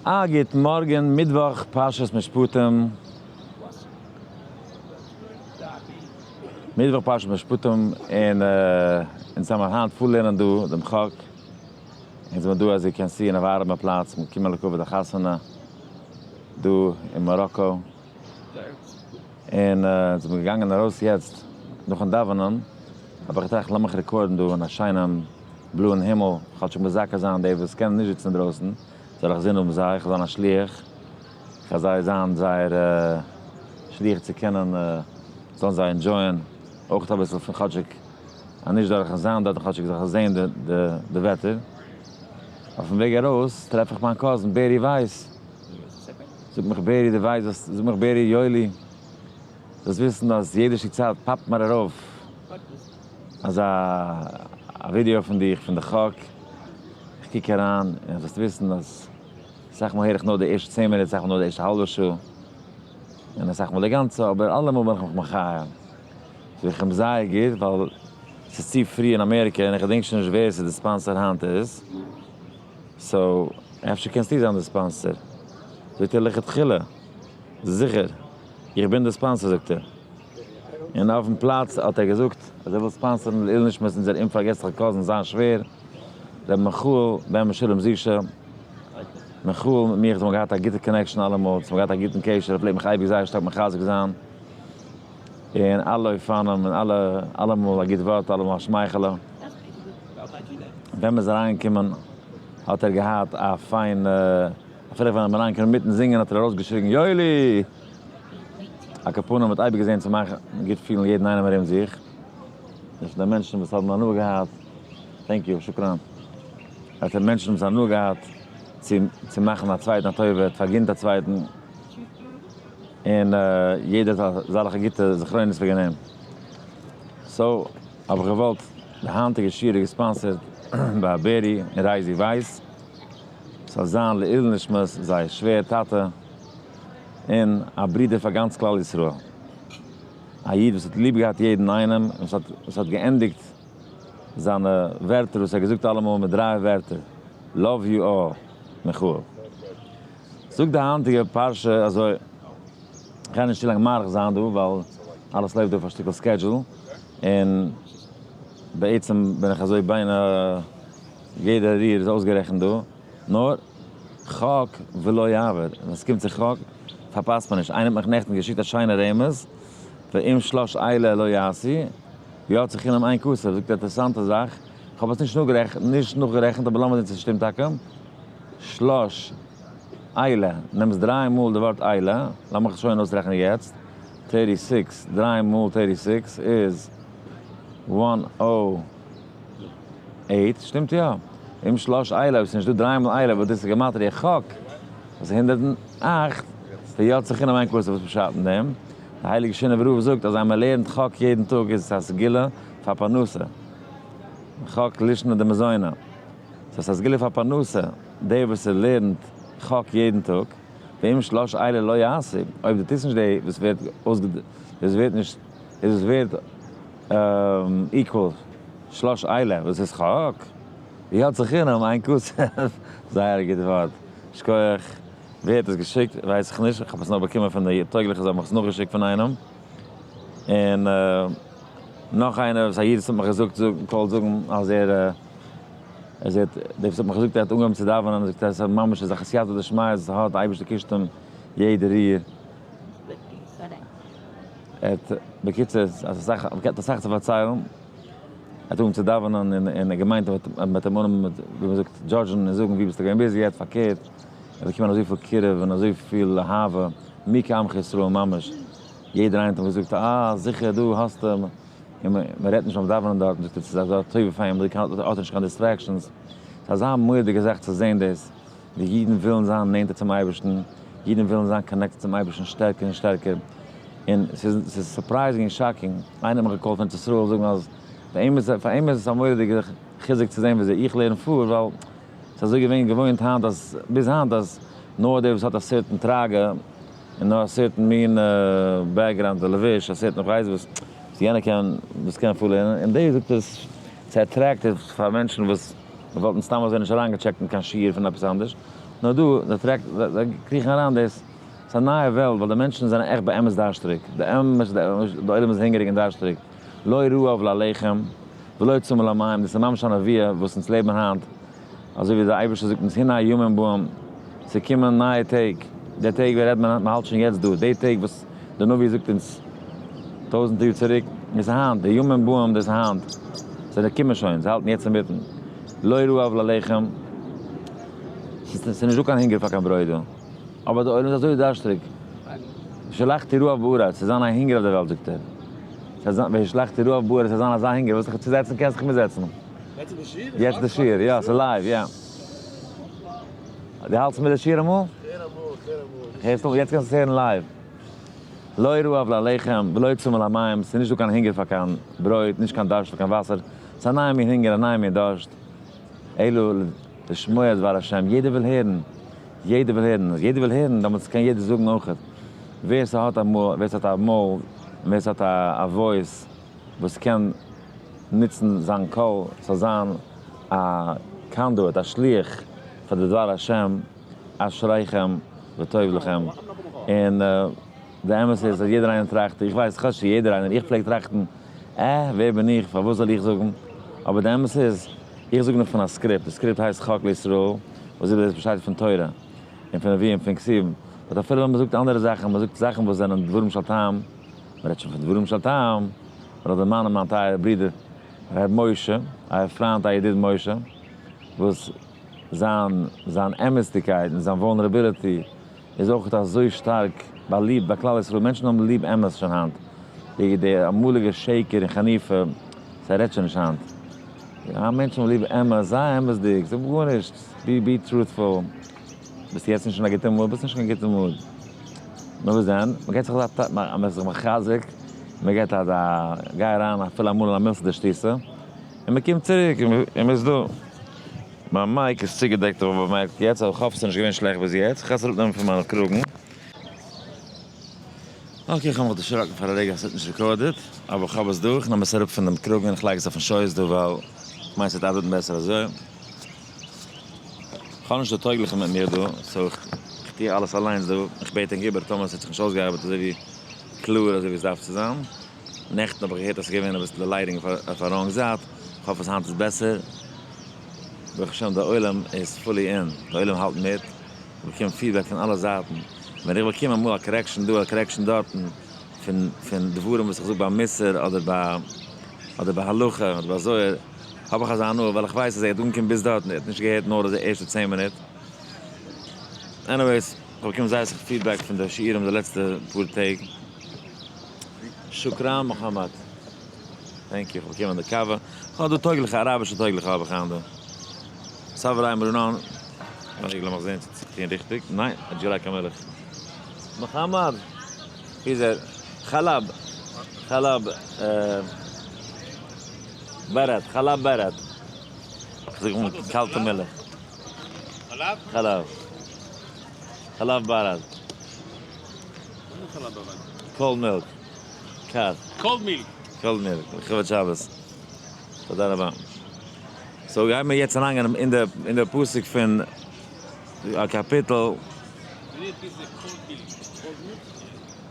א גוט מארגען, מיטוואך פרשת משפטים, מיטוואך פרשת משפטים, און אונז האמיר היינט פארלערנען דא דעם חק, אונז זעמיר דא as you can see אין א ווארעמע פלאץ, מיר קומען לכבוד א חתונה דא אין מאראקא, און אונז זעמיר געגאנגען ארויס יעצט נאכן דאווענען, האב איך געטראכט לאמיך record ן דא אין א שיינעם בלויען הימל, כאטשיג מזכה זיין די וואס קענען נישט זיצן אינדרויסן. זאל איך זין האבן זיי, איך זיין א שליח פאר זיי, זיין זייער שליח צו קענען, זאלן זיי enjoy ען אויך אביסל פון כאטשיג, אז נישט דורכן זיין דארט, כאטשיג זיך זען די וועטער. אויפן וועג ארויס טרעף איך מיין cousin בערי ווייס, זאגט מיך בערי די ווייסט וואס, זאגט מיך בערי יואלי, זאלסט וויסן אז יעדע שטיק צייט פאפט מיר ארויף אזא א ווידיאו פון דיך פון די חק, איך קוק אריין און זאלסט וויסן אז אסאך מאל הער איך נאר די ערשטע 10 מינוט, אסאך מאל נאר די ערשטע האלבע שעה, און אסאך מאל די גאנצע, אבער אלעמאל בין איך מיך מחיה. זאג איך אים זייער גוט, ווייל ס'איז צו פרי אין אמעריקע און איך געדענק שוין נישט ווער ס'איז די sponsor היינט איז, so אפשר קענסטו זיין די sponsor. זאגט ער לכתחילה, זיכער, איך בין די sponsor זאגט ער. און אויפן פלאץ האט ער געזאגט אז ער וויל sponsor ן לעילוי נשמת אונזער אומפארגעסליכע cousin זיין שווער ר' מיכאל בן משולם זישע. מיכאל מיט מיך האבן געהאט א גוטע connection אלעמאל, אונז האבן געהאט א גוטן קשר, ער פלעגט מיך אייביג זייער שטארק מחזק זיין אין אלע אופנים און אלע אלעמאל א גוט ווארט, אלעמאל א שמייכעלע. ווען מ'איז אריינגעקומען האט ער געהאט א פיינע, אפילו ווען מ'איז אריינגעקומען אינמיטן זינגען האט ער ארויסגעשריגן יואלי! על כל פנים האט אייביג געזען צו מאכן גוט פילן יעדן איינעם ארום זיך, און פון די מענטשן וואס האבן הנאה געהאט, thank you, שוקראן, האט ער מענטשן וואס הנאה געהאט צו צו מאכן א צווייטן א טובה, האט פארגינט א צווייטן, און יעדער האט אזעלכע גוטע זכרונות וועגן אים. so האב איך געוואלט, די היינטיגע שיעור איז גע sponsor ט ביי בערי און רייזי ווייס, ס'זאל זיין לעילוי נשמת זייער שווער טאטע, און א ברודער פאר גאנץ כלל ישראל, א איד וואס האט ליב געהאט יעדן איינעם, און וואס האט וואס האט געענדיגט זיינע ווערטער וואס ער האט געזאגט אלעמאל מיט דריי ווערטער, love you all, מיכאל. זאגט די היינטיגע פרשה אזוי, כ'גיי נישט צו לאנג מאריך זיין דא ווייל אלעס לויפט דא אויף א שטיקל schedule, און בעצם בין איך אזוי ביינאר יעדע ריר איז אויסגערעכנט דא, נאר חק ולא יעבור, ווען עס קומט צו חק פארפאסט מען נישט, איינער האט מיך נעכטן געשיקט א שיינע רמז, ואם שלש אלה לא יעשו, יצא חינם אין כסף, זאגט ער אינטערעסאנטע זאך, איך האב עס נישט נאכגערעכנט, נישט נאכגערעכנט אבער לאמיר זען צו עס שטימט טאקע, שלש אלה, נעמסט דריי מאל די ווארט אלה, לאמיך עס שוין אויסרעכענען יעצט, 36, דריי מאל 36 איז one o eight, שטימט יא? אם שלש אלה, אויב ס'איז נישט דא דריי מאל אלה, וואס דאס איז גימטריא חק, וואס איז 108, ויצא חינם אין כסף, וואס פשט אין דעם? די הייליגע שינאווער רב זאגט אז אז מען לערנט חק יעדן טאג איז עס א סגולה פאר פרנסה, חק לישנא דמזונא, ס'איז א סגולה פאר פרנסה, דער וואס לערנט חק יעדן טאג, ואם שלש אלה לא יעשו, אויב דו טוסט נישט די וואס ווערט אויסגע וואס ווערט נישט איז עס ווערט equal שלש אלה וואס איז חק, ויצא חינם אין כסף, זייער א גוט ווארט, שכוח, ווער האט עס געשיקט ווייס איך נישט, איך האב עס נאר באקומען פון די טויגליכע זיי האבן מיך עס נאכגעשיקט פון איינעם, און נאך איינער וואס א איד וואס האט מיך געזאגט קאלט זאגן אז ער ער האט דער וואס האט מיך געזאגט ער האט אנגעהויבן צו דאווענען זאגט ער עס איז ממש אזא סייעתא דשמיא עס האט די אייבערשטער קישט אים יעדע ריר. ער האט, בקיצור, אסאך, ער האט אסאך צו פארציילן, ער האט אנגעהויבן צו דאווענען און ער האט געמיינט אז מען וועט אים אננעמען מיט, ווי מען זאגט, judge ן און זאגן ווי ביסטו געווען ביז יעצט, פארקערט, ער האט באקומען אזויפיל קירוב און אזויפיל אהבה, מי כעמך ישראל ממש, יעדער איינער האט אים געזאגט, אה, זיכער דא האסטו, און מען רעדט נישט ביים דאווענען דארט, זאגט ער, ס'איז אזא טובה פאר אים, האט ער נישט קיין distractions, ס'איז אזא מורא'דיגע זאך צו זען דאס. די אידן ווילן זיין נענטער צום אייבערשטן, אידן ווילן זיין connected צום אייבערשטן שטערקער און שטערקער, און ס'איז ס'איז surprising און shocking, איינער האט מיך גע call ט פון ארץ ישראל זאגן אז פאר אים איז פאר אים איז עס א מורא'דיגע חיזוק צו זען וויאזוי איך לערן פאר, ווייל ס'איז אזוי געווען געוואוינט היינט אז ביז היינט אז נאר דער וואס האט א certain טראגע און נאר א certain מין background לבוש, א certain כ'ווייס וואס, וואס יענער קען וואס קען פארלערנען, און דער זאגט עס ס'איז attractive פאר מענטשן וואס. מיר וואלטן סתם אזוי נישט אריינגע check ט אין קיין שיעור פון עפעס אנדערש, נאר דא, זיי track, זיי קריכן אריין דאס, ס'איז א נייע וועלט ווייל די מענטשן זענען עכט באמת דארשטריג, די אמת די עולם איז הונגעריג און דארשטריג, לא רעב ללחם ולא צמא למים, דאס איז ממש א נבואה וואס אונז לעבן היינט, אזוי ווי דער אייבערשטער זאגט אונז הנה ימים באים, ס'קומען נייע טעג, די טעג ווער רעדט מען היינט, מ'האלט שוין יעצט דא, די טעג וואס דער נביא זאגט אונז טויזנטער יאר צוריק, איז היינט, די ימים באים דאס איז היינט, זיי קומען שוין, זיי האלטן יעצט אינמיטן, לא רעב ללחם, ס'איז נישט דא קיין הונגער פאר קיין ברויט דא, אבער די עולם איז אזוי דארשטריג, והשלחתי רעב בארץ, ס'זאל זיין א הונגער אויף די וועלט זאגט ער, והשלחתי רעב בארץ, ס'זאל זיין אזא הונגער, ווילסט דיך צוזעצן קענסט דיך מיטזעצן. יעצט די שיעור, יא, ס'איז live, יא. דו האלטסט מיט די שיעור אמאל? הערסט אמאל? יעצט קענסטו עס הערן live. לא רעב ללחם ולא צמא למים, ס'איז נישט דא קיין הונגער פאר קיין ברויט, נישט קיין דארשט פאר קיין וואסער, ס'איז א נייע מין הונגער, א נייע מין דארשט. אלא לשמוע דבר השם, יעדער וויל הערן, יעדער וויל הערן, אז יעדער וויל הערן, דעמאלטס קען יעדער זאגן אויכעט. ווער ס'האט א מויל, ווער ס'האט א מויל, און ווער ס'האט א voice וואס קען נוצן זיין קול ס'זאל זיין א conduit, א שליח פאר די דבר השם, אשריכם וטוב לכם. און די אמת איז אז יעדער איינער טראכט, איך ווייס כאטש יעדער איינער, איך פלעג טראכטן, אה, ווער בין איך, פארוואס זאל איך זאגן? אבער די אמת איז, איך זאג נאך פון א script, די script הייסט חק לישראל, וואס איז דאס באשטייט פון תורה, און פון נביאים, פון כתובים, but אפילו ווען מ'זאגט אנדערע זאכן, מ'זאגט זאכן וואס זענען דברים של טעם, מ'רעדט שוין פון דברים של טעם, וויל איך דערמאנען מיין טייערע ברודער ר' משה, אייער פריינט א ידיד משה, וואס זיין זיין אמת'דיגקייט און זיין vulnerability איז אויך אזוי שטארק באליבט ביי כלל ישראל, מענטשן האבן ליב אמת שוין היינט, די די אמאליגע שקר און חניפה, ס'רעדט שוין נישט היינט, יא מענטשן האבן ליב אמת, זיי אמת'דיג, זאג גארנישט, be be truthful. ביסט יעצט נישט אין א גוטע mood, ביסט נישט אין קיין גוטע mood. נאר וואס דען, מען געט זיך אזא טאפ, מען איז זיך מחזק, מען געט אזא גיי אריין אפילו אמאל אין א מילתא דשטותא, און מען קומט צוריק און מען איז דא. מיין mic איז צוגעדעקט האב איך באמערקט יעצט, אבער כ'האף עס איז נישט געווען שלעכט ביז יעצט, כ'גיי עס אראפנעמען פון מיינע קראגן. okay, כ'האב מיך דערשראקן פאר א רגע אז ס'האט נישט recorded, אבער כ'האב עס דא, כ'נעם עס אראפ פון דעם קראגן און כ'לייג עס אויפן שויס דא ווייל כ'מיין ס'וועט ארבעטן בעסער אזוי. כ'האב נישט די טויגליכע מיט מיר דא, so איך טו אלעס אליינס דא, איך בעט ענק איבער טאמער ס'האט זיך נישט אויסגעארבעט אזוי ווי קלאר אזוי ווי עס דארף צו זיין. נעכטן האב איך געהערט אז ס'איז געווען אביסל די lighting אויף א wrong זייט, כ'האף אז היינט איז בעסער. ברוך השם די עולם איז fully in, די עולם האלט מיט, איך באקום feedback פון אלע זייטן, ווען איך באקום אמאל א correction דא א correction דארטן, פון פון דברים וואס איך זאג ביי מוסר אדער ביי אדער ביי הלכה אדער ביי זוהר, האב איך אזא הנאה ווייל איך ווייס אז ער האט אנגעקומען ביז דארט און ער האט נישט געהערט נאר די ערשטע 10 מינוט. anyways, איך באקום זייער אסאך feedback פון די שיעורים די לעצטע פאר טעג. شكرا מוחמד. thank you, איך האב באקומען די קאווע. איך האב דא טויגליכע, אראבישע טויגליכע האב איך היינט דא. סברי מרנן. רגע לאמיך זען צו צו טון ריכטיג. ניין, ער האט נישט געלייגט קיין מילך. מוחמד! ווי איז ער? חלב. חלב. ברד, חלב ברד. איך זאג אן קאלטע מילך. חלב? חלב. חלב ברד. cold milk. קאר. cold milk. cold milk. לכבוד שבת. תודה רבה. so גייען מיר יעצט אריינגיין אין די אין די פסוק פון א קאפיטל.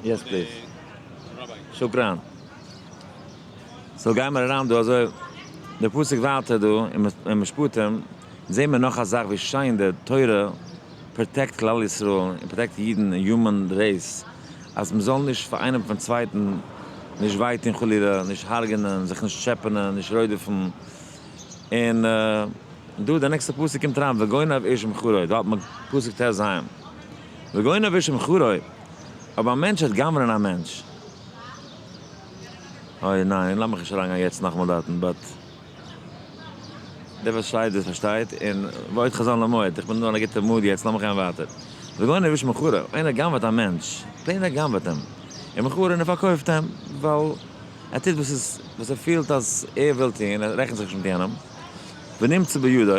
yes please. شكرا. so גייען מיר אריין דא אזוי, די פסוק ווייטער דא אין משפטים, זעהן מיר נאך א זאך ווי שיין די תורה protect כלל ישראל און protect אידן און human race, אז מען זאל נישט פאר איינעם פון צווייטן נישט וויי טון חלילה, נישט הרג'נען, זיך נישט טשעפענען, נישט רודפ'ן. און דא די נעקסטע פסוק קומט אריין וגונב איש עם חברו, דא האלט מען פסוק ט ז, וגונב איש עם חברו, אויב א מענטש וועט גנב'נען א מענטש, אוי ניין, לאמיך נישט אריינגיין יעצט נאכאמאל דארטן, but דער וואס שטייט דאס פארשטייט, און ועוד חזון למועד, איך בין דא אין א גוטע mood יעצט, לאמיך גיין ווייטער. וגונב איש עם חברו, איינער גנב'עט א מענטש, plain ער גנב'עט אים, און מכרו און ער פארקויפט אים, ווייל ער טוט וואס איז וואס ער פילט אז ער וויל טון, ער רעכנט זיך נישט מיט יענעם, ונמצא בידו.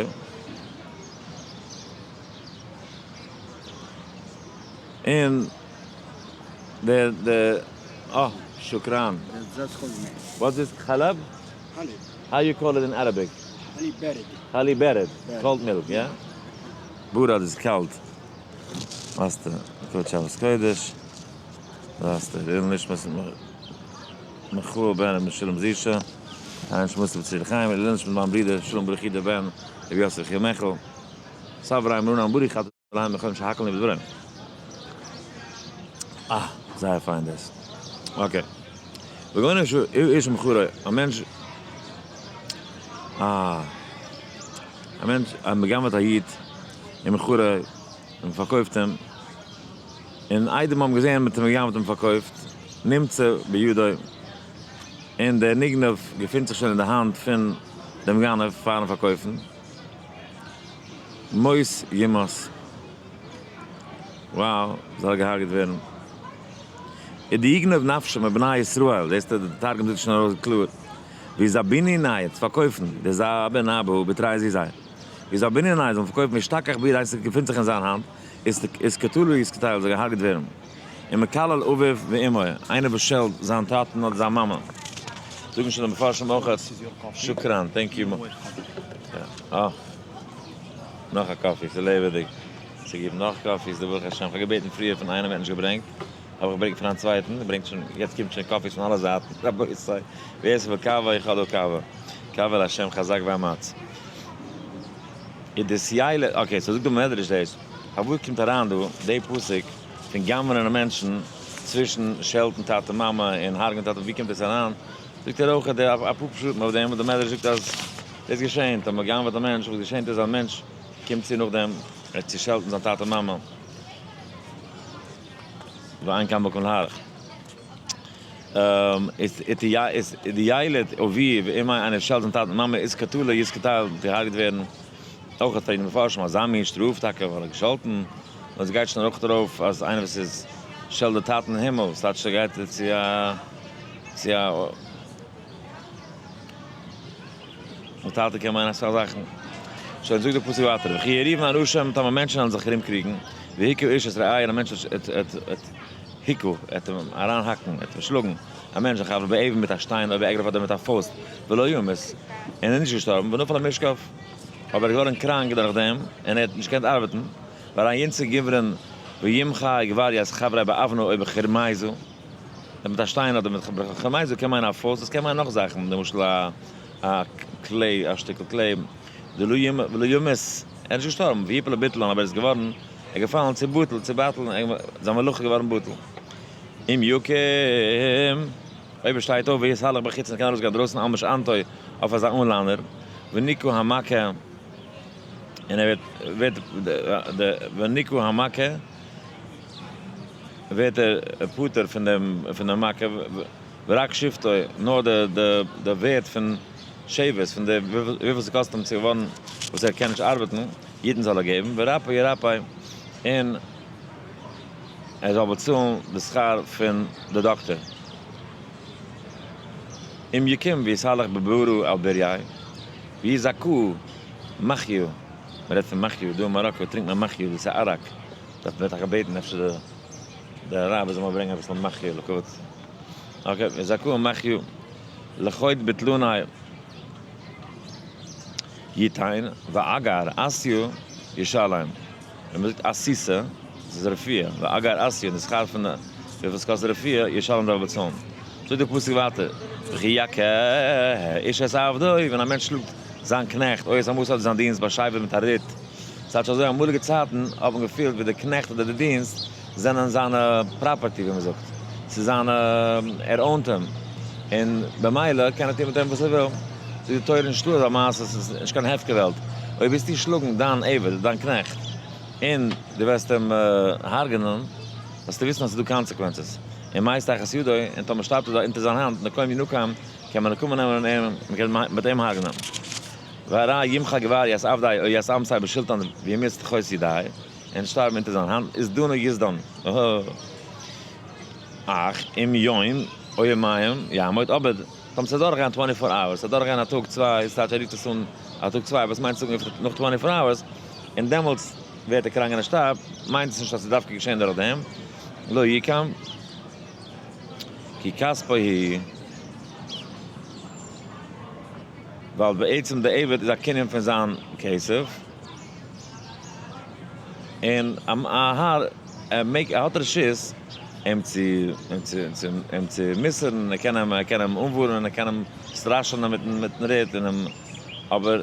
און דער דער אה, شكرا. What's this חלב? حليب. How you call it in Arabic? حليب بارد. حليب بارد. Cold milk, yeah? ברד איז קאלט. האסטו לכבוד שבת קודש, דא האסטו לעילוי נשמת מיכאל בן רבי משולם זישא, לעילוי נשמת רבי צבי חיים, לעילוי נשמת מיין ברודער שלום ברוך יודא בן רבי יוסף יחיאל מיכל, סברי מרנן ברוך אתה אלהים בכל שהכל נהיה בדברו. אה, זייער פיין דאס. okay. וגונב איש ומכרו, א מענטש, אה, א מענטש, א מ'גנב'עט א איד, ומכרו, און מ'פארקויפט אים, און עדים האבן געזען מ'האט אים געגנב'ט און פארקויפט, נמצא בידו, און דער נגנב געפינט זיך שוין אין די האנט פון דעם גנב פארן פארקויפן. מות יומת. wow, זאל ער געהארגעט ווערן. איז די יגנוב נפשו מבני ישראל, דאס די תרגום זאגט שוין ארויס קלאר, ויזביני נייעט, פארקויפן, די זאבן אבו בתרי זי זיי. ויזביני נייעט זאלן פארקויפן וישתכח בידי עס געפינט זיך אין זיין האנט, איז קטלו יתקטל זאל געהארגעט ווערן. און מקלל אביו ואמו, איינער וואס שעלט זיין טאטן אדער זיין מאמע. זאגן שוין די מפרשים אויך. שוקראן, thank you. אה, נאך א coffee, ס'איז לעבעדיג. ס'גיבט נאך coffees דא ברוך השם. כ'האב געבעטן פריער פון איינעם ער האט נישט געברענגט. האב איך געברענגט פון א צווייטן, ברענגט שוין, יעצט קומט שוין coffees פון אלע זייטן. רבותי, ווער ס'וויל קאווע, איך האב דא קאווע. קאווע להשם חזק ואמץ. איז דאס יעלה, okay, so זאגט דער מדרש דאס, פארוואס קומט אריין דא די פסוק פון גנב'נען מענטשן צווישן שעלטן טאטע מאמע און הרג'נען טאטע, ווי קומט דאס אריין? זאגט ער אויך א פאר פשטים אויף דעם וואס דער מדרש זאגט אז דאס געשענט אז מען גנב'עט א מענטש, וואס געשענט איז אז א מענטש קומט צו נאכדעם ער צו שעלטן זיין טאטע מאמע, ואין כאן מקום להאריך. איז די ילד אביו ואמו איינער שעלט זיין טאטע מאמע איז קטלא יתקטל געהארגעט ווערן, אויך האט פרעגן די מפרשים אזא מין שטראף טאקע ווייל ער האט געשאלטן, נאר עס גייט שוין אויך ארויף אז איינער וואס איז שעלט די טאטן אין הימל, ס'טייטש ער גייט צו א צו א די טאטע קען מיינען אסאך זאכן. שוין זאגט די פסוק ווייטער וכי יריבון אנשים טאמער מענטשן וועלן זיך ארום קריגן, והכה איש את רעהו און א מענטש וועט הכהו, ער וועט אים אריינהאקן, ער וועט אים שלאגן, א מענטש זיך אויף באבן מיט א שטיין אדער באגרוף אדער מיט א פויסט, ולא ימות, און ער איז נישט געשטארבן, ונפל למשכב, אבער ער איז געווארן קראנק דורך דעם, און ער האט נישט געקענט ארבעטן, והרי ינצא גוברין וימחה גבר את חברו באבנו או בחרמייזא, מיט א שטיין אדער מיט חרמייזא קען מיינען א פויסט, עס קען מיינען נאך זאכן, למשל א clay, א שטיקל clay, ולא ימות, ער איז נישט געשטארבן, ויפול לבטלן, אבער ער איז געווארן, ער איז געפאלן צו בטל, צו בטל, זיין מלאכה איז געווארן בטל. אם יקום, אויב ער שטייט אויף ויתהלך בחוץ און קען ארויסגיין דרויסן על משענתו אויף אזא אנליינער, ונקה המכה, און ער ווערט, ווערט, ונקה המכה, ווערט ער פטור פון דעם, פון דעם מכה, ורק שבתו, נאר די, די, די ווערט פון שבת, פון די, וויפיל ס'קאסט אים צו געווארן וואס ער קען נישט ארבעטן, יתן זאל ער געבן, ורפא ירפא, און ער זאל באצאלן די שכר פון די דאקטער. אם יקום ויתהלך בברא על בורייה, ויזכהו מחיו, מען רעדט פון מחיו, דא אין מאראקא טרינקט מען מחיו, דאס איז אראק, דארף מען טאקע בעטן אפשר די אראבער זאל מען ברענגען אביסל מחיו לכבוד, okay, ויזכהו מחיו לחוד בטלני יתן, ואגר עשיו ישלם. ווען מ'זאגט אסיסא, דאס איז רפואה, ואגר אסיה, די שכר פון וויפיל ס'קאסט די רפואה, ישלם דארף באצאלן. זאגט דער פסוק ווייטער, וכי יכה איש את עבדו, ווען א מענטש שלאגט זיין קנעכט, או את אמתו אדער זיין דינסט בשבר מיט א ריט, ס'טייטש אזוי, אמאליגע צייטן האט מען געפילט ווי די קנעכט אדער די דינסט זענען זיינע property ווי מ'זאגט, ס'איז זיינע, ער own ט אים, און במילא קען ער טון מיט אים וואס ער וויל. זאגט די תורה נישטא אזא מעשה, ס'איז נישט קיין הפקר וועלט, אויב וועסטו שלאגן דיין עבד, דיין קנעכט, און דו וועסט אים הרג'נען, זאלסטו וויסן אז ס'איז דא consequences, ומת תחת ידו, און טאמער שטארבט ער אונטער זיין האנט, נקום ינקם, קען מען נקמה נעמען אין אים, מען קען מיט אים הרג'נען. והרי ימחה גבר את עבדו או את אמתו בשלטון וימות תחות ידו, און שטארבן אונטער זיין האנט, איז דנו יזדון. אך אם יום או יומיים יעמוד, אבער טאמער ס'וועט דורכגיין twenty four hours, ס'וועט דורכגיין א טאג צוויי, ס'טייטש ער רופט עס אן א טאג צוויי, וואס מיינט זאגן נאך twenty four hours, און דעמאלטס ווערט ער קראנק און ער שטארבט, מיינט עס נישט אז ס'איז דווקא געשען דורך דעם, לא יקם כי כספו הוא, ווייל בעצם די עבד איז א קנין פון זיין כסף, און א האר. ער מעג, ער האט רשות אים צו, אים צו, צו, אים צו מוסר'ן, ער קען אים, ער קען אים אנווארענען, ער קען אים סטראשענען מיטן, מיטן רוט און אים, אבער,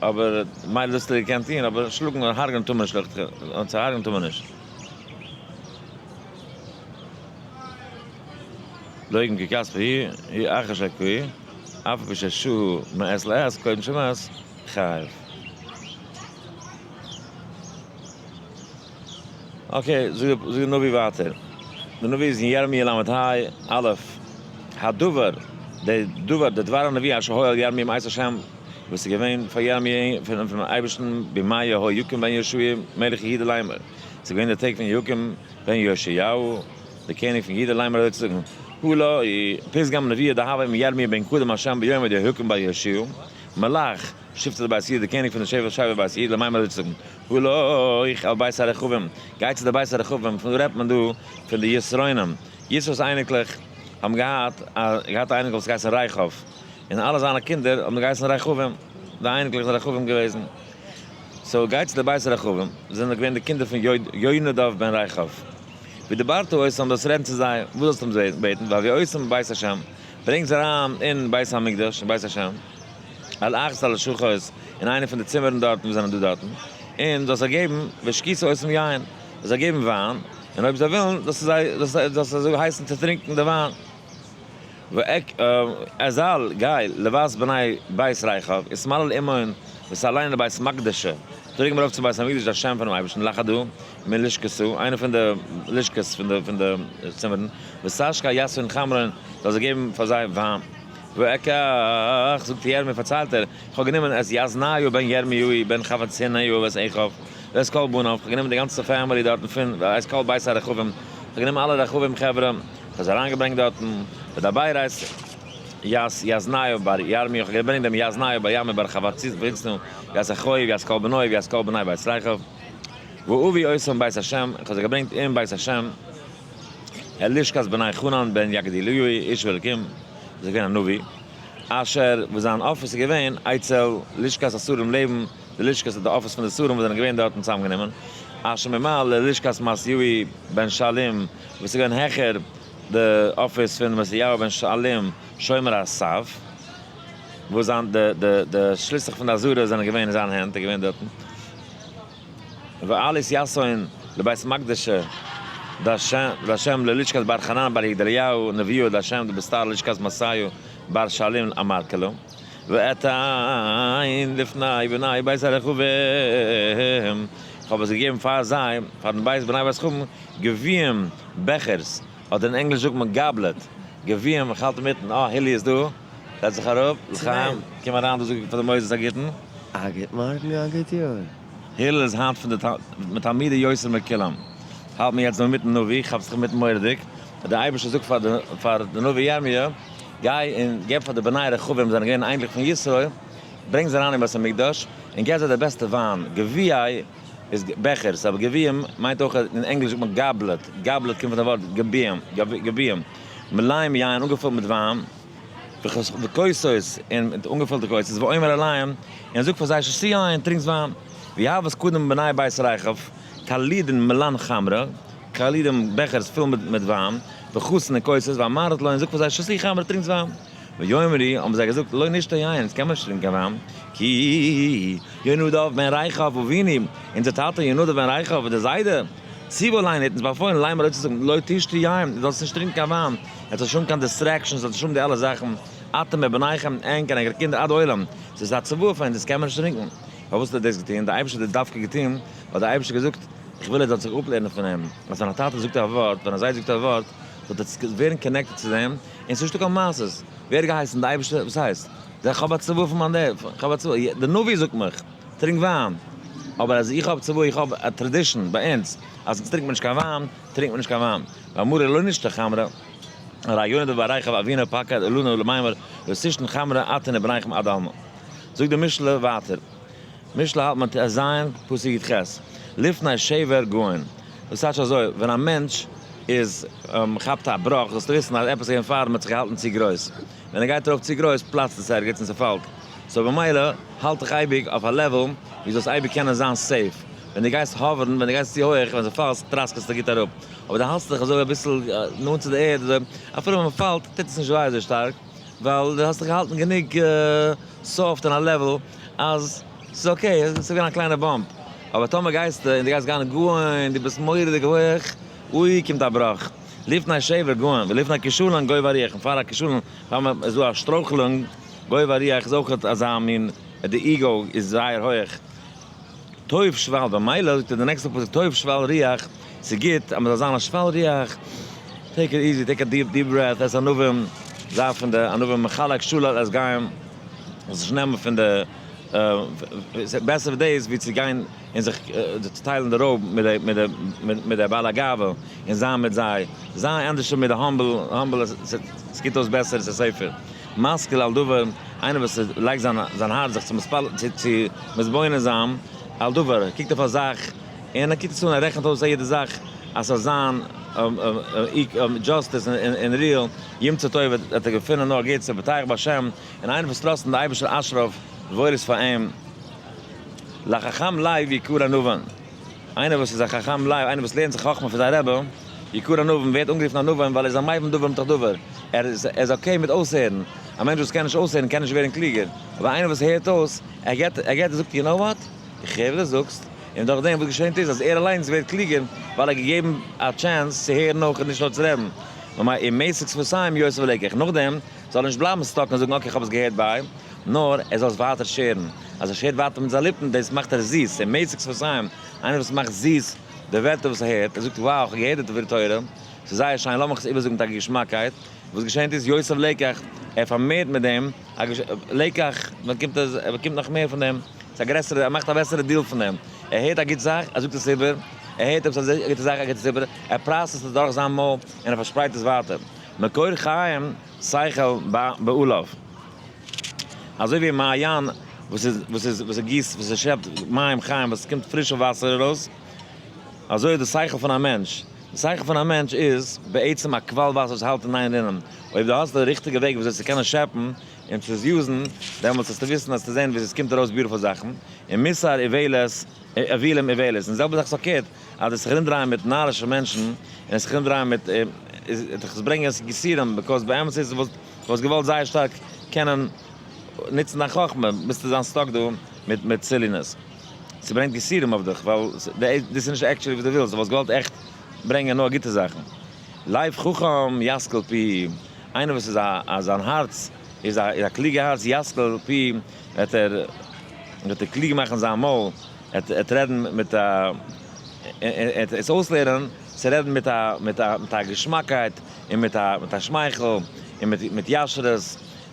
אבער מילא דאס האט ער געקענט טון, אבער שלאגן און הרג'נען טאר מען נישט, צו הרג'נען טאר מען נישט. לא יגמ כי כספו הוא, הוא אחר שהכהו, אף על פי ששהו מעת לעת קודם שמת, חייב. okay, זאגט דער נביא ווייטער. דער נביא איז אין ירמיה ל' ה, א', הדבר, דער דבר, דער דבר הנביא אשר היה אל ירמיה מאת השם, וואס איז געווען פאר ירמיה פונעם אייבערשטן בימי יהויקים בן יהושע מלך יהודה לאמר, ס'איז געווען די טעג פון יהויקים בן יאשיהו דער קעניג פון יהודה לאמר אזוי צו זאגן, הלא פתגם נבואה דהוה עם ירמיה בן קדם השם ביום יהויקים בן יאשיהו מלך שבטי בית יהודה, דער קעניג פון די שבט שבט בית יהודה, לאמר אזוי צו זאגן, הלוך אל בית הרחבים, גיי צו די בית הרחבים, פון דא רעדט מען דא פון די יתרונים, יתרו'ס אייניקלעך האבן געהאט א געהאט א אייניקל וואס האט געהייסן רחב, און אלע זיינע קינדער האבן געהייסן רחבים, די אייניקלעך זענען רחבים געוועזן, so גיי צו די בית הרחבים, זענען געווען די קינדער פון יונדב בן רחב, ודברת אותם, זאלסט רעדן צו זיי, וואס זאלסטו אים בעטן, והביאותם בית השם, ברענג זיי אריין אין בית המקדש, אין בית השם. אל אחת הלשכות, אין איינע פון די צימערן דארטן וואס זענען דא דארטן, און זאלסט זיי געבן והשקית אותם יין, זאלסט זיי געבן וויין, און אויב זיי ווילן, זאלסטו זיי, זאלסטו זיי הייסן צו טרינקען די וויין. ואזל, גיי, לבת בני בית רחב, ותמלל עמהון, ותעלנה לבית מקדשא, טראג אים ארויף צום בית המקדש השם פונעם אייבערשטן, לאחדא מלשכתא, איינע פון די לשכות פון די פון די צימערן, ותשקה יתהון חמרא, זאלסט זיי געבן פאר זיי וויין. ואקח, זאגט ירמי' פארציילט ער, איך האב גענומען את יאזניהו בן ירמיהו בן חבצינהו ואת אחיו ואת כל בניו, איך האב גענומען די גאנצע family דארטן פון ואת כל בית הרחבים, איך האב גענומען אלע רחבים חברה, איך האב זיי אריינגעברענגט דארטן, ודבר את יאזניהו בר ירמיהו, איך האב געברענגט דעם יאזניהו בר ירמיהו בר חבצינהו, ואת אחיו ואת כל בניו ואת כל בני בית רחב, ואביא אותם בית השם, איך האב זיי געברענגט אין בית השם. אל לשכת בני חנן בן יגדיליהו איש האלקים, וואס איז געווען א נביא, אשר וואס זיין אפיס איז געווען אצל לשכת השרים לעבן די לשכת די אפיס פון די שרים וואס זענען געווען דארטן צוזאמגענומען, אשר ממעל ללשכת מעשיהו בן שלום וואס איז געווען העכער די אפיס פון מעשיהו בן שלום שומר הסף, וואס זיין די די די שליסלעך פון די עזרה זענען געווען אין זיין הענט, ער איז געווען דארטן. ואעל יתהון לבית מקדשא דהשם ללשכת בר חנן בר יגדליהו נביאא דהשם דבסתר לשכת מעשיהו בר שלום אמרקלא ואתן לפני בני בית הרחבים, איך האב עס געגעבן פאר זיי, פארן בית בני בית רחבים, גביעים, בעכערס, אדער אין ענגליש זאגט מען goblet, גביעים, איך האלט אינמיטן, אה, הילי איז דא, זעץ זיך אראפ, לחיים, קום אריין דא זאג פאר די מוסדות א גוטן. א גוט מארגן, א גוט יאר. הילל איז היינט פון די מתלמידי יותר מכולם. האלט מיר יעצט דא אינמיטן נביא, כאפט זיך אינמיטן מורא'דיג, אז דער אייבערשטער זאגט פאר די פאר די נביא ירמיה, גיי און געב פאר די בני רחבים, זענען געווען אייניקלעך פון יתרו, ברענג זיי אריין אין בית המקדש, און געב זיי די בעסטע וויין, גביעי איז בעכערס, אבער גביעים מיינט אויך, אין ענגליש זאגט מען goblet, goblet קומט פון די ווארט גביעים, גביעים, מלאים יין, אנגעפולט מיט וויין. וכוסות, און מיט אנגעפולטע כוסות, ואומר אליהם, און זאגט פאר זיי, שתו יין, טרינקטס וויין, ויהבת קדם בני בית רחב, קלידין מלאן חמרא, קלידים, בעכערס פול מיט וויין, וכוסין און כוסות, ואמרת לו, און זאגט פאר זיי, שתו חמרא, טרינקטס וויין. ויאמרו, האבן זיי געזאגט, לא נשתה יין, אונז קען מען נישט טרינקען וויין, כי יונדב בן רחב אבינו, אונזער טאטע יונדב בן רחב, דער זיידע, ציוה עלינו, האט אונז באפוילן, לאמר אזוי צו זאגן, לא תשתו יין, דו זאלסט נישט טרינקען קיין וויין, עטס זאלט נישט האבן קיין distractions, זאלט נישט האבן די אלע זאכן, אתם ובניכם, ענק און ענקערע קינדער עד עולם, ס'איז א צוואה פאר אונז, דאס קען מען נישט טרינקען. פארוואס האט ער דאס געטון? דער אייבערשטער האט דאס דווקא געטון, ווייל דער אייבערשטער האט געזאגט, איך וויל ער זאל זיך אפלערנען פון אים, אז ווען א טאטע זאגט א ווארט, ווען א זיידע זאגט א ווארט, זאל ער ווערן connected צו דעם, און ס'איז נישטא קיין מעשות. ווער האט געהייסן? דער אייבערשטער? וואס הייסט? איך האב א צוואה פון מיין דער, איך האב א צוואה, דער נביא זאגט מיך, טרינק וויין, אבער אז איך האב צוואה, איך האב א tradition ביי אונז, אז אונז טרינקט מען נישט קיין וויין, טרינקט מען נישט קיין וויין. ואמרו לא נשתה חמרא, הרי יונדב בר רחב אבינו פקד עלינו למימר לא תשתון חמרא אתון ובניכם עד עלמא. זאגט די משלי ווייטער, משלי האלט מען ט ז פסוק י ח, לפני שבר גאון, דאס טייטש אזוי, ווען א מענטש איז כאפט א בראך, זאלסטו וויסן אז עפעס איז געווען פאר אים האט זיך געהאלטן צו גרויס, ווען ער גייט ארויף צו גרויס פלאצט עס ערגעץ און ס'פאלט, so במילא האלט דיך אייביג אויף א level ווי זאלסט אייביג קענען זיין safe. ווען דו גייסט hover ן, ווען דו גייסט צו הויעך, ווען דו פאלסט טראסקעסטו גוט אראפ, אבער דו האלסט דיך אזוי אביסל נאנט צו די ערד, אזוי, אפילו ווען מען פאלט טוט עס נישט וויי אזוי שטארק, ווייל דו האסט דיך געהאלטן גענוג soft אין א level אז ס'איז okay, ס'איז געווען א קליינע bump. אבער טאמער גייסטו און דו גייסט גיין גאון, דו ביסט מורא'דיג הויעך, אוי קומט א בראך. לפני שבר גאון ולפני כשלון גובה רוח, און פאר א כשלון, פאר מען איז דא א שטרויכלונג, גובה רוח איז אויך אזא מין, די ego איז זייער הויעך. טוב שפל, במילא זאגט ער די נעקסטע פסוק טוב שפל רוח, ס'איז גוט אז מ'זאל זיין א שפל רוח, take it easy, take a deep deep breath, את ענווים, זיי פון די ענווים מחלק שלל את גוים, זאלסט נישט נעמען פון די, בעסער דאס ווי צו גיין און זיך צוטיילן די רויב מיט די בעלי גאווה און זיין מיט זיי, זיי ענדערשער מיט די humble, humble עס קוקט אויס בעסער, עס איז safer. משכיל על דבר, איינער וואס לייגט זיין הארץ זיך צו מתבונן זיין על דבר, ער קוקט אויף א זאך און ער קוקט עס אן, ער רעכנט אויס א יעדע זאך אז ס'זאל זיין justice און real, ימצא טוב וועט ער געפינען נאר גוטס, ובוטח בהשם, און איינער וואס trust אין די אייבערשטער אשריו וואויל איז פאר אים. לחכם לב יקרא נבון, איינער וואס איז א חכם לב, איינער וואס לערנט זיך חכמה פון זיין רבי, יקרא נבון, ווערט אנגערופן א נבון ווייל ער איז א מבין דבר מתוך דבר, ער איז okay מיט אויסהערן, א מענטש וואס קען נישט אויסהערן קען נישט ווערן קלוגער, אבער איינער וואס הערט אויס, ער געבט, ער געבט, ער זאגט you know what, איך הער וואס דו זאגסט, און דורך דעם וואס געשענט איז אז ער אליינס ווערט קלוגער, ווייל ער האט געגעבן א chance צו הערן אויך און נישט נאר צו רעדן. ממילא ומסיק שפתיים יוסיף לקח, נאכדעם זאל ער נישט בלייבן stuck און זאגן okay איך האב עס געהערט ביי, נאר ער זאל עס ווייטער share ן, אז ער share ט ווייטער מיט זיין ליפן דאס מאכט ער זיס, ומסיק שפתיים, איינער וואס מאכט זיס די ווערטער וואס ער הערט, ער זאגט wow איך האב געהערט די דברי תורה, ס'איז זייער שיין לאמיך עס איבערזאגן מיט א געשמאקייט, וואס געשענט איז יוסיף לקח, ער פארמערט מיט דעם א לקח, באקומט ער באקומט נאך מער פון דעם, ס'איז א גרעסערע, ער מאכט א בעסערע deal פון דעם, ער הערט א גוט זאך, ער זאגט עס איבער, ער הערט עפעס א גוטע זאך, ער גיבט עס איבער, ער process ט עס דורך זיין מויל און ער פארשפרייט עס ווייטער. מקור חיים שכל בעליו. אזוי ווי מעיין וואס איז וואס איז וואס גיסט וואס עס שעפט מים חיים וואס קומט פרישע וואסער ארויס, אזוי איז די שכל פון א מענטש. די שכל פון א מענטש איז בעצם א קוואל וואסער וואס האלט אין איין רינען. אויב דו האסט די ריכטיגע וועג וויאזוי צו קענען שעפן און צו עס use ן, דעמאלטס וועסטו וויסן אז צו זען וויאזוי עס קומט ארויס beautiful זאכן. און מוסר איוולת, אווילים איוולת. און די זעלבע זאך איז פארקערט, אז דו זיך ארומדרייען מיט נארישע מענטשן, און זיך ארומדרייען מיט, וועט דיך עס ברענגען יסורים, because באמת איז וואלסט וואלסט געוואלט זייער שטארק קענען נוצן דיין חכמה, ביסטו זיין stuck דא מיט מיט silliness. ס'ברענגט יסורים אויף דיך, ווייל דאס איז נישט actually וואס דו ווילסט, דו וואלסט געוואלט עכט ברענגען נאר גוטע זאכן. לב חכם ישכיל פיהו, איינער וואס איז א א זיין הארץ איז א איז א קלוגע הארץ, ישכיל פיהו, וועט ער וועט ער קלוג מאכן זיין מויל, ער וועט רעדן מיט א ער וועט עס אויסלערנען צו רעדן מיט א מיט א מיט א געשמאקייט און מיט א מיט א שמייכל און מיט מיט ישרות,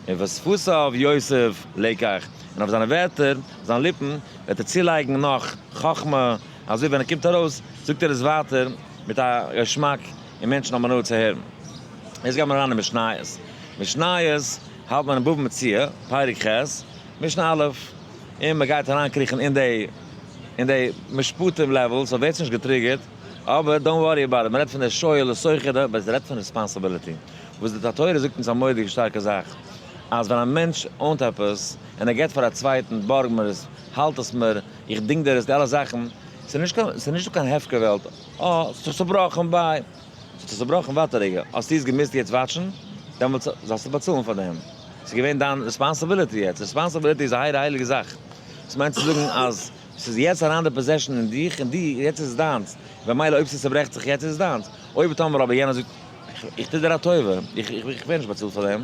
און ושפתיו יוסיף לקח, און אויף זיינע ווערטער, זיינע ליפן, וועט ער צולייגן נאך חכמה, אזוי ווען ער קומט ארויס זאגט ער עס ווייטער מיט א געשמאק און מענטשן האבן הנאה צו הערן. יעצט גייט מען אריין אין משניות. משניות האלט מען אין בבא מציעא, פרק ח', משנה א', און מען גייט אריינקריכן אין די אין די משפטים level, so ווערטס נישט גע trigger ט, אבער don't worry about it, מען רעדט פון די שואל ושוכר, אבער עס רעדט פון responsibility, וואס די תורה זאגט אונז א מורא'דיגע שטארקע זאך, אז ווען א מענטש own ט עפעס, און ער געבט פאר א צווייטן, בארג מיר עס, האלט עס מיר, איך דינג דיר עס, די אלע זאכן, ס'איז נישט קיין, ס'איז נישטא קיין הפקר וועלט, אה, ס'האט זיך צובראכן, bye. ס'האט זיך צובראכן, ווארט א רגע, האסטו עס געמוזט יעצט watch ן? דעמאלטס זאלסטו באצאלן פאר דעם. ס'איז געווען דיין responsibility יעצט. responsibility איז א הייליגע הייליגע זאך. דאס מיינט צו זאגן אז ס'איז יעצט אריין די possession אין דיך און דו, יעצט איז עס דיינס. במילא אויב ס'צוברעכט זיך יעצט איז עס דיינס. אויב טאמער אבער יענער זאגט, איך טו דיר א טובה, איך ווער נישט באצאלט פאר דעם,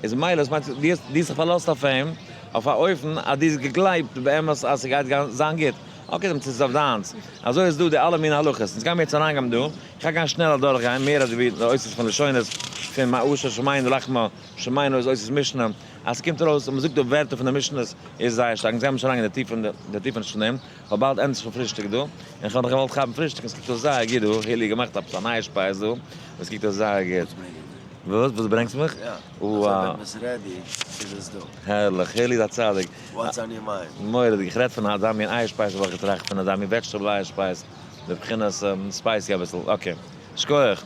איז ממילא דאס מיינט דו האסט זיך פארלאזט אויף אים אויף א אופן אז דו האסט געגלייבט באמת אז ס'גייט זיין גוט. okay, דעמאלטס איז עס אויף דיינס. אזוי איז דא די אלע מיני הלכות. אונז גיימיר יעצט אריינגיין דא. איך גיי גיין שנעל אדורכגיין מער אזוי ווי די אותיות פון לשונות פון מה אשר שמינו לחמה שמינו איז אותיות משנה. אז ס'קומט ארויס און מ'זאגט די ווערטער פון די משנה'ס איז זייער שטארק. אונז גיימיר נישט אריינגיין די טיף די טיפעניש פון דעם. ווייל באלד ענדיגט זיך שוין פרישטאג דא. און כ'האב נאך געוואלט כאפן פרישטאג און ס'קוקט אויס זייער גוט דא. הילי געמאכט עפעס א נייע שפייז דא. וואס קוקט אויס זייער גוט. וואס? וואס ברענגסט מיך? יא. אזוי ווען מ'איז ready איז עס דא. הערליך. הילי איז א צדיק. What's on your mind? מורא'דיג. איך רעד פון אזא מין אייער שפייז האב איך געטראכט פון אזא מין vegetable אייער שפייז. בבחינת spicy אביסל. Okay. שכוח.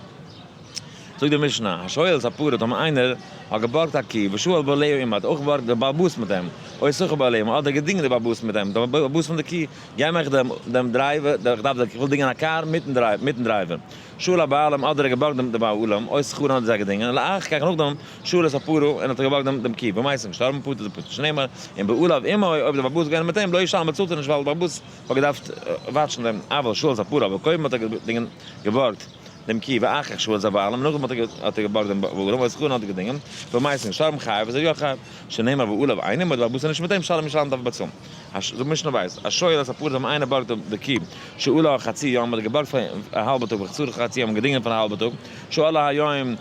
זאגט די משנה, השואל את הפרה, טאמער איינער האט געבארגט א קי, ושואל בעליה עמו, האט אויך געבארגט דער בעל הבית מיט אים, או שכר בעליה עמו, אדער געדינגען דער בעל הבית מיט אים, דער בעל הבית פון די קי, גיי מיך דעם דעם driver, איך דארף איך וויל דינגען א קאר מיטן driver, מיטן driver. שאל הבעלים, אדער ער האט געבארגט דעם בעלים, או שכרן אדער זיי געדינגען, לאחר כך נאכדעם, שאל את הפרה, און האט ער געבארגט דעם דעם קי, ומת איז געשטארבן, פטור איז פטור, שנאמר, אם בעליו עמו, אויב דער בעל הבית איז געווען מיט אים, לא ישלם באצאלט ער נישט ווייל דער בעל הבית האט געדארפט וואטשן דעם, אבל שאל את הפרה, אבער קודם האט ער געדינגען, געבארגט. דעם קי ואחר כך שאל את הבעלים, נאכדעם האט ער געבארגט דעם בעלים או שכרן האט ער געדינגען, ומת איז געשטארבן חייב איז ער יא חייב, שנאמר בעליו אינו עמו, דער בעל הבית איז נישט מיט אים, שלם ישלם דארף ער באצאלן. זאגט משנה בית, השואל את הפרה טאמער איינער בארגט די קי שאלה חצי יום האט ער געבארגט פאר א האלבע טאג וחצרה חצי יום געדינגען פאר א האלבע טאג, שאלה היום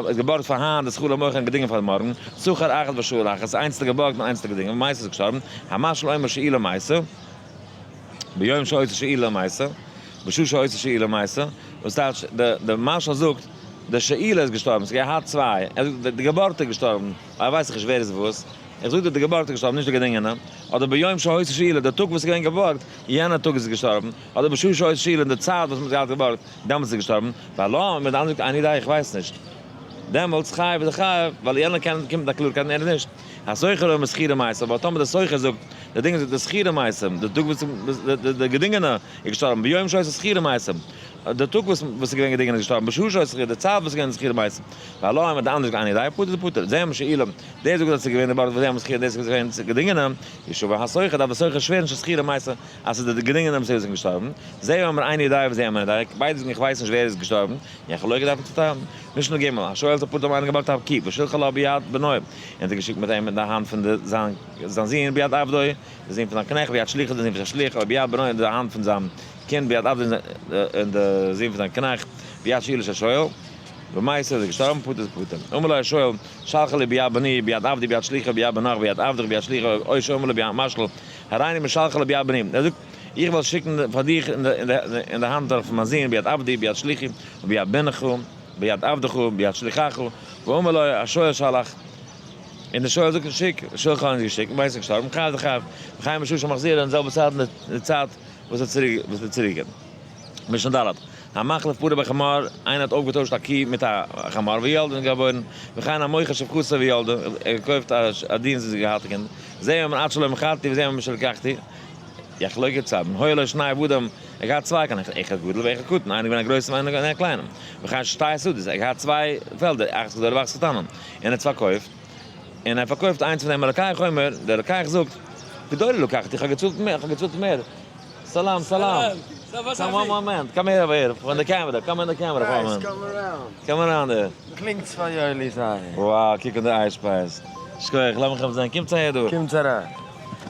איז געבארגט פאר היינט ושכרה למחר און געדינגען פאר מארגן, שכר אחת ושאל אחת, איינס האט ער געבארגט און איינס האט ער געדינגען, ומת איז געשטארבן, המשאיל אומר שאולה מתה. ביום שהיתה שאולה מתה, בשעה שהיתה שאולה מתה, וואס טייטש די משל זאגט די שאולה איז געשטארבן, ס'איז געהאט צוויי, ער זאגט די געבארגטע איז געשטארבן, ווייל ווייס איך נישט ווער איז וואס, איך זאג דיר די געבארגטע איז געשטארבן נישט די געדינגענע, אדער ביום שהיתה שאולה די טאג וואס איז געווען געבארגט, יענע טאג איז עס געשטארבן, אדער בשעה שהיתה שאולה אין די צייט וואס מ'האט געהאט געבארגט, דעמאלטס איז עס געשטארבן, והלא, מיט די אנדערע זאגט איני יודע איך ווייס נישט, דעמאלטס חייב איז ער חייב, ווייל יענער קען קומט מיט א קלארקייט און ער נישט. השוכר אומר שכורה מתה, אבער טאמער דער שוכר זאגט, די דינג איז די שכורה מתה, די טאג וואס די געדינגענע איז געשטארבן, ביום שהיתה שכורה מתה, די טאג וואס איז געווען געדינגען איז געשטארבן, בשעה שהיתה שכורה, די צייט וואס איז געווען שכורה מתה, והלא אומר די אנדערע זאגט איני יודע פטור איז פטור, זה שאולה, דער זאגט אז עס איז געווען די בארד וזה שכורה דאס איז געווען געדינגענע, ישבע השוכר דארף דער שוכר שווערן ששכורה מתה אז עס איז די געדינגענע וואס איז געשטארבן, זה אומר איני יודע וזה אומר איני יודע, ביידע זאגן איך ווייס נישט ווער איז געשטארבן, יחלוקו דארף מען צוטיילן. משנה ג', השואל את הפרה טאמער איינער געבארגט א קי, ושלחה לו ביד בנו, און האט ער געשיקט מיט אים אין די האנט פון די זיין זיין זון ביד עבדו, די זון פון זיין קנעכט, ביד שליחו, די זון פון זיין שליח, או ביד בנו, אין די האנט פון זיין קינד, ביד עבדו, אין די זון פון זיין קנעכט, ביד שאולה של שואל, ומת איז ער געשטארבן, פטור איז פטור. אמר לו השואל, שלחה לי ביד בני, ביד עבדי, ביד שלוחו, ביד בנך, ביד עבדך, ביד שלוחו, או שאמר לו ביד משל, הריני משלחה לו ביד בני. ער זאגט, איך וועל שיקן פאר דיך אין די האנט פון מיין זון, ביד עבדי, ביד שלוחי, וביד בנך, ביד עבדך, ביד שלוחך, ואמר לו השואל שלח, און דער שואל זאגט שיק, שלח האט געשיקט, ווייס נישט געשטארבן, חייב דחייב, וחיים בשעה שמחזיר אין די זעלבע צייט אין די צייט וואס ער צוריק וואס ער צוריק געבן. משנה ד', המחליף פרה בחמור, איינער האט אויפגעטוישט א קי מיט א חמור וילדה און געבוירן, וכן המוכר שפחתו וילדה, ער האט געקויפט א דינסט וואס האט געהאט א קינד, זה אומר עד שלא מכרתי וזה אומר משלקחתי, יחלוקו צד, היו לו שני עבדים, ער געהאט צוויי קנעכט, אחד גדול ואחד קטן, איינער געווען א גרויסער און איינער א קליינעם, וכן שתי שדות, ער געהאט צוויי פעלדער, אחת גדולה ואחת קטנה, און ער האט פארקויפט, און ער פארקויפט איינס פון דעם לוקח אומר, דער לוקח זאגט, גדולה לקחתי, איך האב געצאלט מער, איך האב געצאלט מער, סלאם סלאם, come one moment, come here אווער, פון די קעמערע, come אין די קעמערע פאר א מאמענט, come אריין דא. קלינגטס פאר יואלי זייער. Wow, קוק אן די אייערשפייז. שכוח, לאמיך עפעס זען, קומטס אהער דא. קומטס אריין.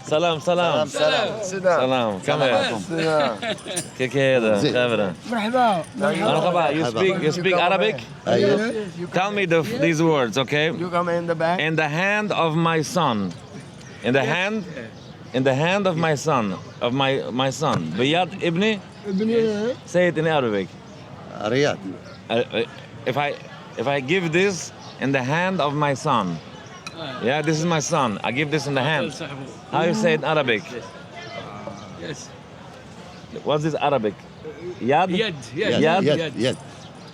סלאם סלאם. סלאם come here. קוק אהער דא חברה. مرحبا. مرحبا. You speak you speak Arabic? Tell me these words okay? You come in the back. In the hand of my son. In the hand in the hand of my son. Of my my son. ביד ابني? ابني Say it in Arabic. رياض. If I if I give this in the hand of my son. Yeah, this is my son. I give this in the hand. How you say it in Arabic? Yes. What's this Arabic? يد? يد يد يد? يد يد.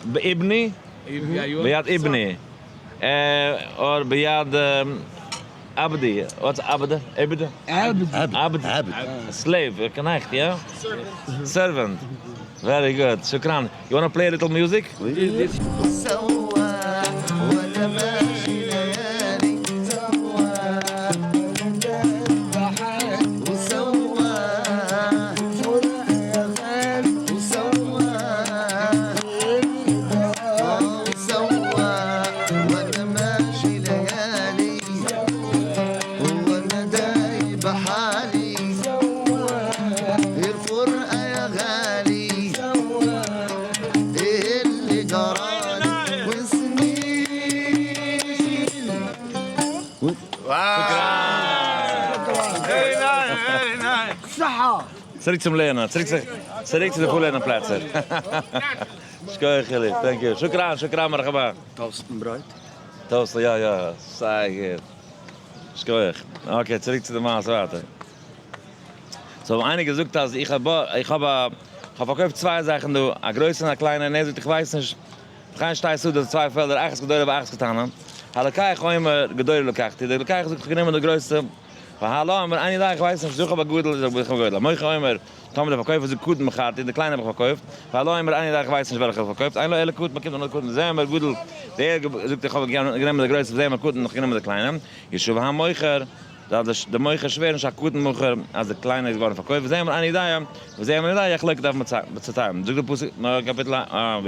بابني ايوه بيد ابني or بيد عبدي. What's عبد? عبد? عبد عبد عبد. عبد. Slave, knecht, yeah? Servant. Very good. شكرا. You want to play a little music? سوا وانا ماشي ليالي سوا وسوا وسوا وسوا وانا ماشي ليالي وانا دايب حالي الفرقة يا غالي ايه اللي جرالي وسنين صحة Zurück zum Lernen. Zurück zu, zurück zu den Lernplätzen. שכוח חילי, thank you. شكرا, شكرا, مرحبا. Toasten Brot. Toast, ja, ja, זייער גוט. שכוח. Okay, צוריק צו די מעשה ווייטער. So, איינער געזאגט אז איך האב איך האב איך האב פארקויפט צוויי זאכן דא, א גרויסע און א קליינע, און ער זאגט איך ווייס נישט. וכן שתי שדות, צוויי פעלדער, אחת גדולה ואחת קטנה, הלוקח אומר גדולה לקחתי, דער לוקח זאגט איך האב גענומען די גרויסע, והלה אומר איני יודע איך ווייס נישט, זכה בגדול זאג איך בגדול, המוכר אומר טאמער דער פארקויפער זאגט קטן מכרתי, די קליינע האב איך פארקויפט, והלה אומר איני יודע איך ווייס נישט וועלכע איך האב פארקויפט, אין לו אלא קטן באקומט ער נאר די קטן, זה אומר גדול, דער זאגט איך האב גענומען די גרויסע וזה אומר קטן איך האב גענומען די קליינע, ישבע המוכר. דארף די מוכר שווערן שהקטן מכור אז די קליינע איז געווארן פארקויפט וזה אומר איני יודע וזה אומר איני יודע יחלוקו דארף מען צעטיילן זאגט די פסוק קאפיטל א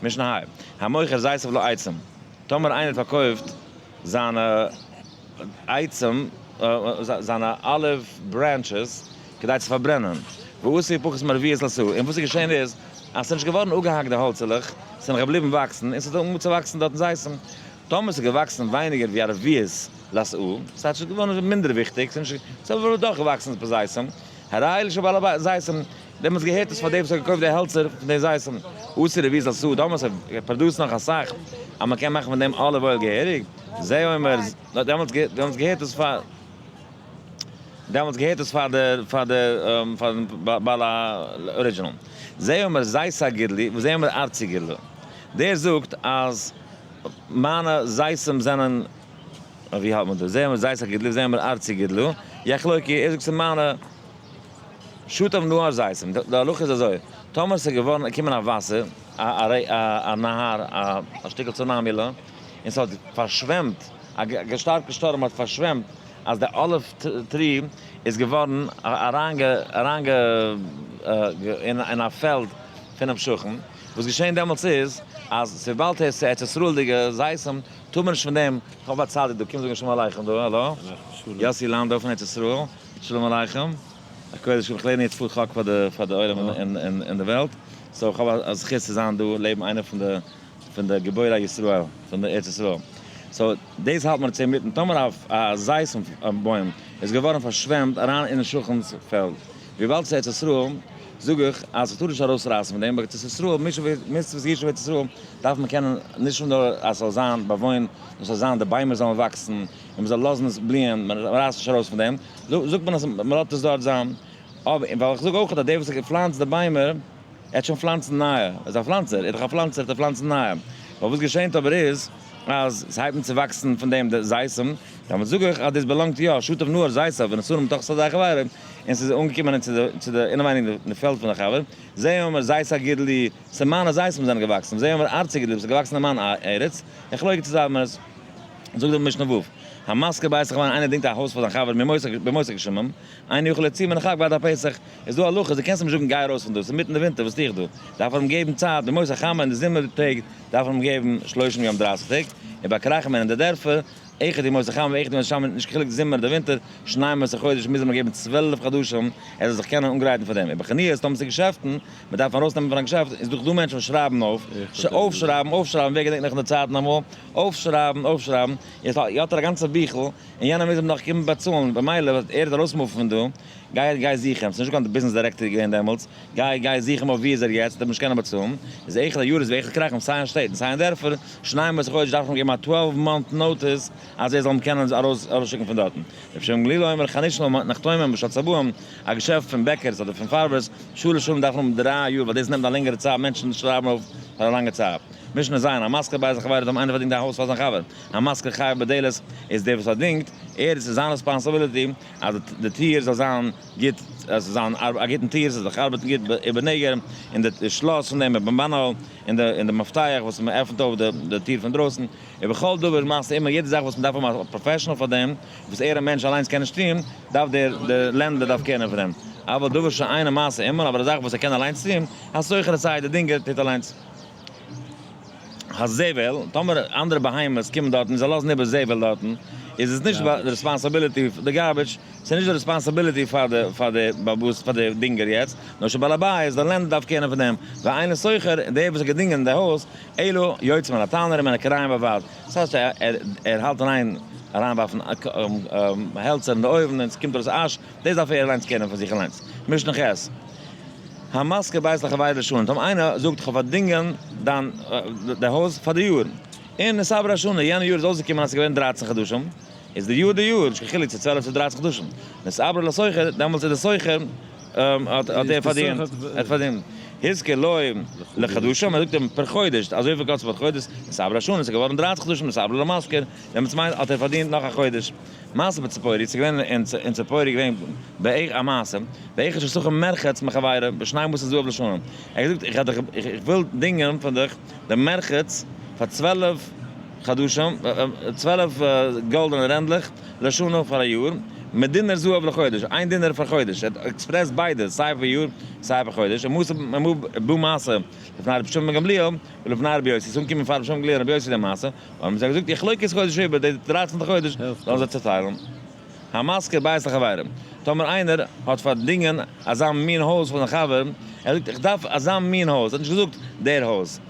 משנה ה המוכר זיתיו לעצים טאמער איינער האט פארקויפט זיינע עצים זיינע olive branches כדי צו פארברענען ועשאו פחות מרביעית לסאה און וואס איז געשען איז אז ס'איז נישט געווארן אפגעהאקט די האלצעלעך ס'זענען געבליבן וואקסן און ס'האט אנגעהויבן צו וואקסן דארטן זיתים טאמער ס'איז געוואקסן ווייניגער ווי א רביעית לסאה, ס'הייסט ס'איז געווארן מינדערוויכטיג, ס'איז נישט, ס'איז אבער דאך געוואקסן זיתים, הרי אלו של בעל הזיתים, דעמאלטס געהערט עס פאר דעם וואס האט געקויפט די העלצער פון די זיתים, עשאו רביעית לסאה, דאמאלס האט produce נאך אסאך אז מ'קען מאכן פון דעם olive oil געהעריג, זה אומר, דעמאלטס געהערט עס פאר, דעמאלטס געהערט עס פאר די, פאר די, פאר בעל ה original. זה אומר זיתי גידלו, וזה אומר ארצי גידלה. דער זאגט אז מיינע זיתים זענען, ווי האלט מען דא? זה אומר זיתי גידלו, זה אומר ארצי גידלו, יחלוקו, ער זאגט ס'איז מיינע שטף נהר זיתים, די הלכה איז אזוי, טאמער ס'איז געווארן געקומען א וואסער, א נהר, א שטיקל צונאמילע, און ס'האט פארשוועמט, א שטארקע שטורם האט פארשוועמט אז די olive tree איז געווארן אריינגע אין א פעלד פונעם שכן, וואס געשען דעמאלטס איז אז וויבאלד עס איז ארץ ישראל'דיגע זיתים טאר מען נישט פון דעם, כ'האב א צדיק דא, קום זאגן שלום עליכם דא, האלא, יאסי לאנדא פון ארץ ישראל, שלום עליכם, הקודש איך לערן יעצט פאר חק פאר די פאר די עולם אין די וועלט, so כ'האב א זכות צו זיין דא לעבן איינער פון די פון די גיבורי ישראל פון די ארץ ישראל, so דאס האלט מיר צו אינמיטן, טאמער א זית בוים איז געווארן פארשוועמט אריין אינעם שכן'ס פעלד, וויבאלד ס'איז ארץ ישראל זאג איך אז איך טאר נישט ארויסרייסן פון דעם, באט ארץ ישראל, מצוות ישוב ארץ ישראל דארף מען קענען, נישט נאר אז ס'זאל זיין באוואוינט, נאר ס'זאל זיין די ביימער זאלן וואקסן, און מ'זאל לאזן עס בליען, מען רייסט נישט ארויס פון דעם, זאגט מען אז מ'לאזט עס דארט זיין, אבער ווייל איך זאג אויך אז דער וואס האט געפלאנצט די ביימער, ער האט שוין פלאנצן נייע, ער איז א פלאנצער, ער איז דאך א פלאנצער, ער האט פלאנצן נייע, אבער וואס געשענט אבער איז, אז ס'הייבט אן צו וואקסן פון דעם די זיתים, דעמאלטס זאג איך אז דאס באלאנגט יא, שטף נהר זיתיו ונתנם בתוך שדה חבירו, און ס'איז אנגעקומען צו די צו די אינעווייניג אין די פעלד פון די חבר, זה אומר זיתי גידלו, ס'איז מיינע זיתים זענען געוואקסן, וזה אומר ארצי גידלו, ס'איז געוואקסן אין מיין ארץ, יחלוקו צוזאמען עס. זאגט די משנה ו', המשכיר בית לחבירו איינער דינגט א הויז פאר זיין חבר בימות הגשמים, אינו יכול להוציאו מן החג ועד הפסח, איז דא הלכה אז דו קענסט אים נישט זאגן גיי ארויס פון דא, ס'איז מיטן די ווינטער וואס טו איך דא, דארף ער אים געבן צייט, בימות החמה אין די זומער טעג דארף ער אים געבן שלושים יום דרייסיג טעג, ובכרכים אין די דערפער, אחד ימות החמה ואחד ימות הגשמים, נישט קיין חילוק זומער אדער ווינטער, שנים עשר חודש מוז ער אים געבן 12 חדשים ער זאל זיך קענען אנגרייטן פאר דעם, ובחנויות טאמער ס'איז געשעפטן, מען דארף ארויסנעמען פון א געשעפט, איז דאך דא מענטשן וואס שרייבן אויף, אויפשרייבן, אויפשרייבן, ווער געדענקט נאך אין די צייטן אמאל, אויפשרייבן, אויפשרייבן, יעצט האט ער א גאנצע ביכל, און יענער מוז אים נאך קומען באצאלן, במילא וועט ער ארויסמופן פון דא, גיי גיי זוך אים, ס'איז נישט קיין ביזנעס דירעקטארי געווען דעמאלטס, גיי גיי זוך אים אויף ווי איז ער יעצט, וועט מען נישט קענען באצאלן, איז אחד היאר איז ואחד כרכים סיי אין שטעט און סיי אין דערפער, שנים עשר חודש דארף מען געבן א twelve month notice אז ער זאל אים קענען ארויסשיקן פון דארטן. רבי שמעון גליל אומר חנות של נחתומים ושל צבעים, א געשעפט פון בעקערס אדער פון פארבערס, שלש שנים דארף מען האבן דריי יאר ווייל דאס נעמט א לענגערע צייט מענטשן שרייבן אויף פאר א לאנגע צייט. משנה ז', המשכיר בית לחבירו האט איינער פארדינגט א הויז פאר זיין חבר, המשכיר חייב בדלת איז דער וואס פארדינגט, ער איז זיין responsibility אז די טיר זאל זיין גוט, עס זאל זיין א גוטן טיר, ס'זאל זיך ארבעטן גוט איבער נעגל, און די שלאס פון דעם איבער און די מפתח וואס מען עפנט אויף די טיר פון דרויסן, ובכל דבר מעשה עמו, יעדע זאך וואס מען דארף האבן א professional פאר דעם, וואס ער א מענטש אליינס קען נישט טון, דארף דער landlord דארף קערן פאר דעם, אבל דבר שאינו מעשה עמו, אבער א זאך וואס ער קען אליינס טון, השוכר עושה, דער דינגער טוט אליינס. הזבל, טאמער אנדערע בהמות קומען דארטן און זיי לאזן איבער זבל דארטן, איז עס נישט די responsibility, די garbage, ס'איז נישט די responsibility פאר די פאר די באבאס פאר די דינגער יעצט, נאר שבעל הבית, די landlord דארף קערן פון דעם, ואינו שוכר, דער וואס האט געדינגען די הויז, אלא יוצא מן התנור ומן הכיריים בלבד, דאס הייסט ער האלט אין איין אריינווארפן העלצער אין די אויוון און ס'קומט ארויס אש, דאס דארף ער אליינס קערן פון זיך אליינס. משנה ח'. המשכיר בית לחבירו לשנה, טאמער איינער זאגט איך האב פארדינגען דיין די הויז פאר די יאר, און נתעברה השנה, יענע יאר איז אויסגעקומען אז ס'איז געווען דרייצן חדשים, איז די יאר די יאר, נישט קיין חילוק צו 12 צו 13 חדשים, נתעברה לשוכר, דעמאלטס איז די שוכר האט ער פארדינט, ער האט פארדינט. השכיר לו לחדשים, ער זאגט אים פער חודש, אזויפיל קאסט פער חודש, נתעברה השנה, ס'איז געווארן 30 חדשים, נתעבר למשכיר, דעמאלטס מיינט האט ער פארדינט נאך א חודש. מעשה בציפורי, ס'איז געווען אין ציפורי געווען בערך א מעשה, באחד ששכר מרחץ מחבירו בשנים עשר זהב לשנה, ער האט געזאגט איך האב דיך איך וויל דינגען פון דיך די מרחץ פאר 12 חדשים, 12 גאלדענע רענדלעך לשנה פאר א יאר, מיט דינר זהב לחודש, איין דינר פאר חודש, ער האט expressed ביידע, סיי פאר יאר סיי פאר חודש, און בא מעשה לפני רבי שמעון בן גמליאל ולפני רבי יוסי, ס'איז אנגעקומען פאר רבי שמעון בן גמליאל און רבי יוסי די מעשה, האבן זיי געזאגט יחלוקו את חודש העיבור, די דרייצנטע חודש זאלן זיי צעטיילן. המשכיר בית לחבירו, טאמער איינער האט פארדינגען אזא מין הויז פון זיין חבר, ער זאגט איך דארף אזא מין הויז, ער האט נישט געזאגט דער הויז,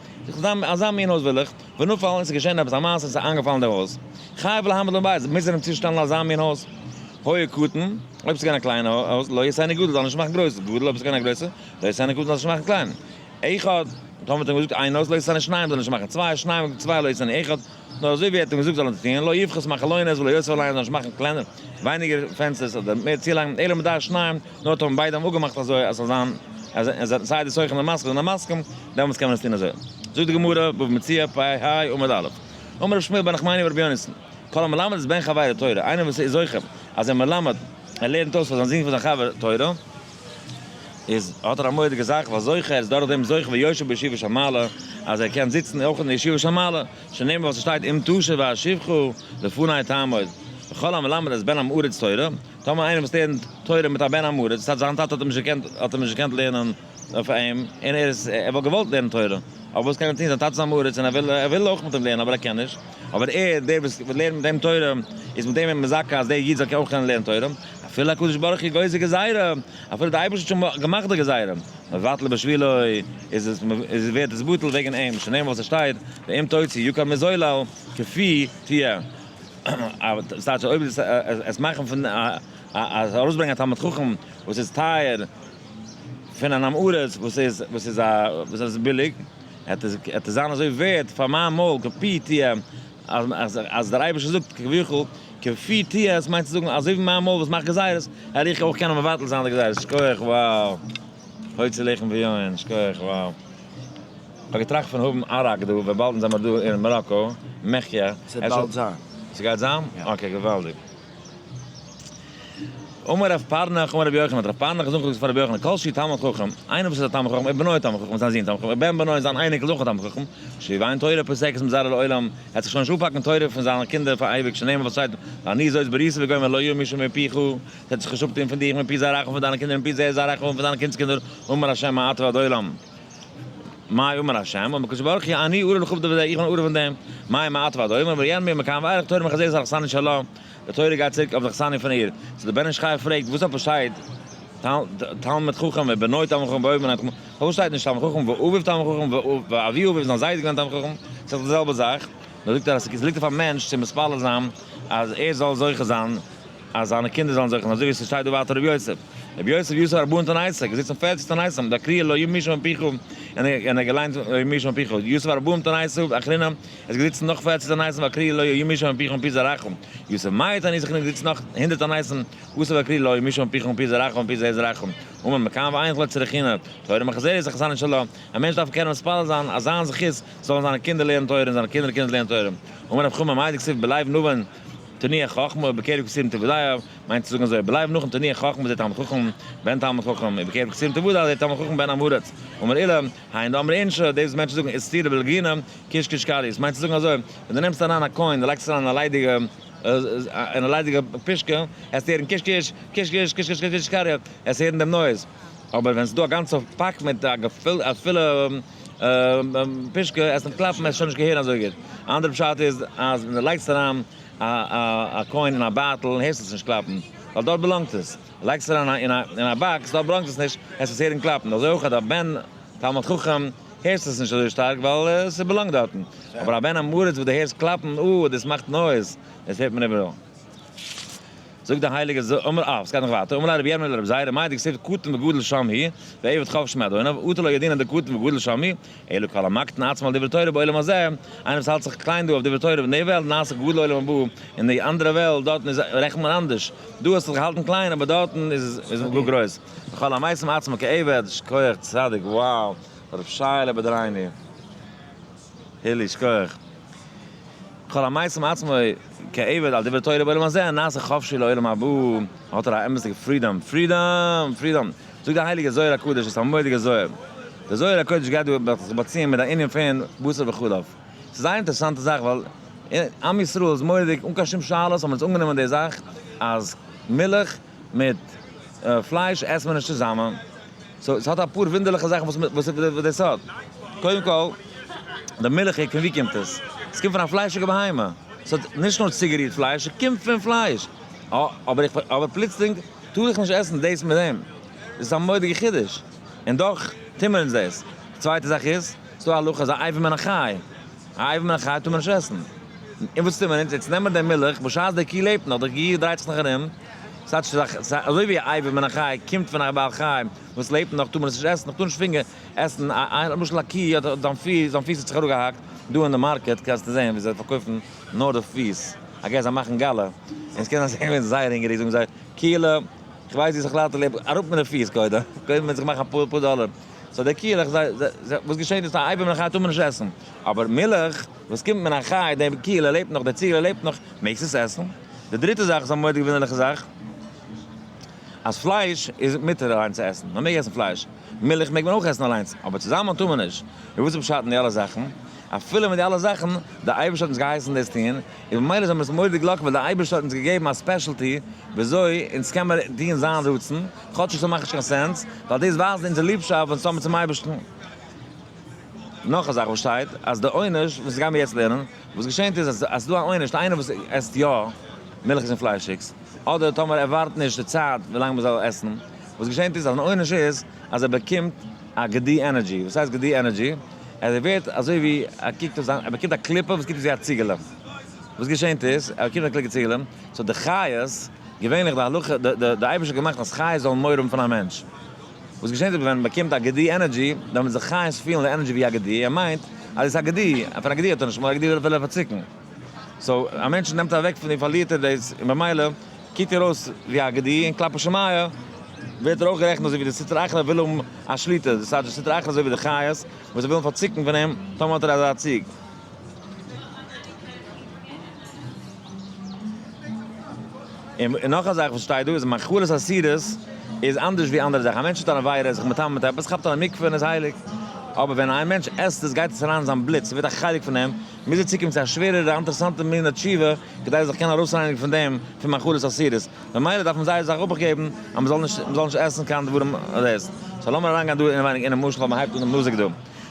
אזא מין הויז וויל איך, ונפל און ס'איז געשען עפעס א מעשה און ס'איז איינגעפאלן די הויז, חייב להעמיד לו בית, מוז ער אים צושטעלן אזא מין הויז. היה קטן, אויב ס'איז געווען א קליינע הויז, לא יעשנו גדול, זאל ער נישט מאכן גרויס, גדול, אויב ס'איז געווען א גרויסע, לא יעשנו קטן, זאל ער נישט מאכן קליין. אחד, טאמער האט ער אים געזאגט איין הויז, לא יעשנו שניים, זאל ער נישט מאכן צוויי, שניים, צוויי, לא יעשנו אחד, נאר אזוי ווי ער האט אים געזאגט זאל ער טון, לא יפחות מחלונות ולא יוסיף עליהן, זאל נישט מאכן קלענער, ווייניגער פענסטערס אדער מער צולייגן, אלא מדעת שניים, נאר טאמער ביידע האבן אפגעמאכט אזוי אז ס'זאל זיין אז סיי די שוכר און די משכיר זענען מסכים, דעמאלטס קען מען עס טון אזוי. זאגט די גמרא, בבא מציעא, פ ה עמוד א', אמר רבי שמואל בר נחמני ורבי יונתן, כל המלמד את בן חבירו תורה, איינער וואס איז זוכה אז ער מלמד, ער לערנט אויס פאר זיין זון פון זיין חבר תורה, איז האט ער א מורא'דיגע זאך, ווייל זוכה, ער איז דורך דעם זוכה ויושב בישיבה של מעלה, אז ער קען זיצן אויך אין די ישיבה של מעלה, שנאמר וואס עס שטייט אם תשב ואשיבך לפני תעמוד, וכל המלמד את בן עם הארץ תורה, טאמער איינער וואס לערנט תורה מיט א בן עם הארץ, דאס הייסט זיין טאטע האט אים נישט געקענט האט אים נישט געקענט לערנען אויף אים, און ער איז ער וואלט געוואלט לערנען תורה, אבער וואס קען ער טון, זיין טאטע איז עם הארץ און ער וויל ער וויל אויך מיט אים לערנען אבער ער קען נישט, אבער ער דער וואס לערנט מיט אים תורה איז מיט אים מזכה אז דער איד זאל אויך קענען לערנען תורה, אפילו הקדוש ברוך הוא גוזר גזירה, אפילו דער אייבערשטער האט שוין געמאכט די גזירה, מבטלה בשבילו, איז עס איז ווערט עס בטל וועגן אים, שנאמר וואס עס שטייט, ואם תוציא יקר מזולל, כפי תהיה. ס'טייטש אויב עס מאכן פון א ארויסברענגען א תלמיד חכם וואס איז טייער פון אן עם הארץ וואס איז וואס איז א וואס איז ביליג, עט עס עט עס זיין אזוי ווערט פאר מיין מויל כפי תהיה, אז אז דער אייבערשטער זאגט כביכול כפי תהיה, עס מיינט צו זאגן אזוי ווי מיין מויל וואס מאכט גזירות, העל איך אויך קענען מבטל זיין די גזירות, שכוח wow, הוציא לחם ויין, שכוח wow. כ'האב געטראכט פון האבן אראק דא, וויבאלד אונז זעמער דא אין מאראקא, מחיה. ס'וועט באלד זיין. ס'גייט זיין? okay, געוואלדיג. אמר רב פרנך אמר רבי יוחנן, האט רב פרנך געזאגט פאר רבי יוחנן, כל שהוא תלמיד חכם, איינער וואס איז א תלמיד חכם, ובנו תלמיד חכם, זיין זון תלמיד חכם, ובן בנו, זיין אייניקל איז אויך א תלמיד חכם, שהוא ואין תורה פוסקת מזרעו לעולם, ער וועט זיך שוין נישט אפהאקן תורה פון זיינע קינדער פאר אייביג, שנאמר וואס שטייט, ואני זאת בריתי וגומר לא יהיה מישהו מפיך, ס'וועט זיך נישט אפטון פון דיך, מפי זרעך און פון דיינע קינדער, מפי זרע זרעך און פון דיינע קינד'ס קינדער, אמר ה' מעתה ועד עולם. מאי אמר ה', אמר הקדוש ברוך הוא, אני ערב לך בדבר זה, איך בין ערב אין דעם, מאי מעתה ועד עולם, אמר ירמיה מכאן ואילך תורה מחזקת על אכסניא שלה, די תורה גייט צוריק אויף די אכסניא פון איר. so דער בן איש חי פרעגט, וואס עפעס שטייט תלמיד חכם ובנו תלמיד חכם ואביו בנו תלמיד חכם, פארוואס שטייט נישט תלמיד חכם ואביו תלמיד חכם ואבי אביו זיין זיידע איז געווען תלמיד חכם, ס'איז דאך די זעלבע זאך, נאר זאגט ער אז עס ליגט אויף א מענטש צו מתפלל זיין אז ער זאל זוכה זיין אז זיינע קינדער זאלן זוכה זיין, אזוי ווי ס'שטייט דא ווייטער רבי יוסף, רבי יוסף יתיב ארבעין תעניתא, געזיצן 40 תעניתים, דאקרי לא ימושו מפיך, און ער האט געליינט לא ימושו מפיך, יתיב ארבעין תעניתא אחרינא, ער איז געזיצן נאך 40 תעניתים ואקרי לא ימושו מפיך ומפי זרעך, יתיב מאה תעניתא אחרינא געזיצן נאך 100 תעניתים, אתא ואקרי לא ימושו מפיך ומפי זרעך ומפי זרע זרעך, אמר מכאן ואילך לא צריכינא, תורה מחזרת אכסניא שלה, א מענטש דארף קענען מתפלל זיין אז זיין זכות זאלן זיינע קינדער לערנען תורה און זיינע קינדער קינדער לערנען תורה, אמר רב חמא מאי דכתיב בלב נבון תניח חכמה ובקרב כסילים תוודע, מיינט צו זאגן אזוי, בלב נכון תניח חכמה זה תלמיד חכם, בן תלמיד חכם, ובקרב כסילים תוודע זה תלמיד חכם בן עם הארץ. אמר עולא, היינו דאמרי אינשי, דאס וואס מענטשן זאגן איסתרא בלגינא, קיש קיש קרי, עס מיינט צו זאגן אזוי, ווען דו נעמסט אריין א coin, דו לייגסט עס אריין אין א ליידיגע, אין א ליידיגע פושקע, העסטו הערן קיש קיש, קיש קיש, קיש קיש קיש קרי, העסטו הערן דעם noise. אבער ווען ס'איז דא א גאנצע פאק מיט א פולע פושקע, העסטו קלאפן, העסטו שוין נישט געהערן אזוי גוט. א אנדערע פשט איז אז ווען דו לייגסט אריין א coin אין א בייטל הערסטו עס נישט קלאפן, ווייל דארט באלאנגט עס. לייגסט עס אריין אין א box, דארט באלאנגט עס נישט, העסט עס הערן קלאפן. אזוי אויך א בן תלמיד חכם הערסט עס נישט אזוי שטארק ווייל עס באלאנגט דארטן. אבער א בן עם הארץ וואס דו הערסט קלאפן, אה, דאס מאכט noise, דאס הערט מען איבעראל. זאגט דער הייליגער ז אמר אה, ס'גייט נאך ווייטער, אמר ליה רבי ירמי' לרבי זירא, מאי דכתיב קטן וגדול שם הוא, ועבד חפשי מאדוניו, אטו לא ידעינן דקטן וגדול שם הוא, אלא כל המקטין עצמו על דברי תורה בעולם הזה, איינער וואס האלט זיך קליין דא אויף דברי תורה אין די וועלט, נעשה גדול לעולם הבא, אין די אנדערע וועלט, דארטן איז רעכנט מען אנדערש, דא האסטו זיך געהאלטן קליין אבער דארטן איז איז מען גאר גרויס, וכל המשים עצמו כעבד, שכוח צדיק, wow, ר' שייעלע בדרייני, הילי, שכוח. כל המשים עצמו כעבד על דברי תורה בעולם הזה, נעשה חפשי לעולם הבא, האט ער א אמת'דיגע freedom, freedom! freedom! זאגט דער הייליגער זוהר הקדוש, עס איז א מורא'דיגער זוהר, דער זוהר הקדוש גייט דא זיך באציען מיט די ענין פון בשר וחלב, ס'איז זייער אינטערעסאנטע זאך ווייל עם ישראל איז מורא'דיג אן קיין שום שאלות האבן אונז אנגענומען די זאך אז מילך מיט פלייש עסט מען נישט צוזאמען, so ס'האט אפאר וואונדערליכע זאכן וואס וואס דאס האט. קודם כל, די מילכיג פון ווי קומט עס? עס קומט פון א פליישיגע בהמה. ס'האט נישט נאר צוגערירט פלייש, ס'קומט פון פלייש. אבער איך אבער פלוצלינג טאר איך נישט עסן דאס מיט דעם. דאס איז א מורא'דיגע חידוש. און דאך טוהן מיר אונז דאס. די צווייטע זאך איז, ס'דא א הלכה אז א אבר מן החי, א אבר מן החי טאר מען נישט עסן. און וואס טוהן מיר אונז? אונז נעמען די מילך בשעת די קי לעבט נאך, די קי דרייט זיך נאך ארום, ס'טייטש ס'איז אזוי ווי א אבר מן החי קומט פון א בעל חי וואס לעבט נאך טאר מען עס נישט עסן, איך טאר נישט פינגער עסן א למשל א קי האט זיין פיס זיין פיס האט זיך אראפגעהאקט, דא אין די market קענסטו זען ווי זיי פארקויפן נאר די פיס, I guess זיי מאכן גאלע, און עס קען זיין זיי זענען זייער הונגעריג זאגן זיי קיעלע איך ווייס ווי זיך ליידט לעב אראפ מיט די פיס קודם קודם וועט זיך מאכן אפאר פאר דאלער, so די קיעלעך זיי זיי וואס געשעט איז א אבר מן החי טאר מען נישט עסן, אבער מילך וואס קומט מן החי די קיעלע לעבט נאך די ציגעלע לעבט נאך מעגסט עס עסן. די דריטע זאך איז א מורא'דיגע וואונדערליכע זאך, אז פלייש איז מותר אליין צו עסן, מען מעג עסן פלייש, מילך מעג מען אויך עסן אליינס, אבער צוזאמען טאר מען נישט. און וואס איז פשט אין די אלע זאכן? אפילו מיט די אלע זאכן, די אייבערשטער האט אונז געהייסן דאס טון, און ממילא זענען מיר עס מורא'דיג lucky ווייל די אייבערשטער האט אונז געגעבן א specialty וויאזוי אונז קען מיר טון זיין רצון, כאטש עס מאכט נישט קיין sense, ווייל דאס ווייזט אונזער ליבשאפט וואס אונז האבן צום אייבערשטן. נאך א זאך וואס שטייט אז די עונש וואס גיימיר יעצט לערנען, וואס געשענט איז אז אז ס'דא א עונש איינער וואס עסט יא מילכיגס און פליישיגס, אדער טאמער ער ווארט נישט די צייט ווילאנג מ'זאל עסן, וואס געשענט איז אז אן עונש איז אז ער באקומט א גדי energy, וואס הייסט גדי energy? אז ער ווערט אזוי ווי ער קוקט אויף זיין ער באקומט א קליפה וואס קוקט אויס ווי א ציגעלע, וואס געשענט איז ער באקומט א קליפה ציגעלע, so די חיות, געווענליך די הלכה די די אייבערשטער האט געמאכט אז חיות זאלן מורא האבן פון א מענטש. וואס געשעט אויב ווען מען באקומט א גדי energy, דאן וועט זיך חיות פילן די energy ווי א גדי, ער מיינט אז עס איז א גדי, פון א גדי האט ער נישט מורא, א גדי וויל ער פארציקן. so א מענטש נעמט אוועק פון דיר פארלירט ער דאס, און במילא קוקט ער אויס ווי א גדי, און כלפי שמיא ווערט ער אויך גערעכנט אזוי ווי די סטרא אחרא וויל האבן א שליטה, דאס הייסט די סטרא אחרא אזוי ווי די חיות וואס זיי ווילן פארציקן פון אים טאמער האט ער אזא ציג. און נאך א זאך וואס שטייט דא איז מאכלות אסורות איז אנדערש ווי אנדערע זאכן, א מענטש טוט אן עבירה, איז זיך מטמא מיט עפעס, כאפט אן א מקווה און איז הייליג, אבער ווען איין מענטש עסט עס גייט עס אריין אין זיין בלוט, ס'ווערט א חלק פון אים, מוז ער צוקומען צו א שווערערע אינטערעסאנטע מין תשובה כדי ער זאל זיך קענען ארויסרייניגן פון דעם פון מאכלות אסורות, ממילא דארף מען זייער זאך אבאכט געבן אז מ'זאל נישט מ'זאל נישט עסן קיין דברים דאס. so לאמיר אריינגיין דא אינעווייניג אינעם משל ווייל מ'הייבט אן די מוזיק דא.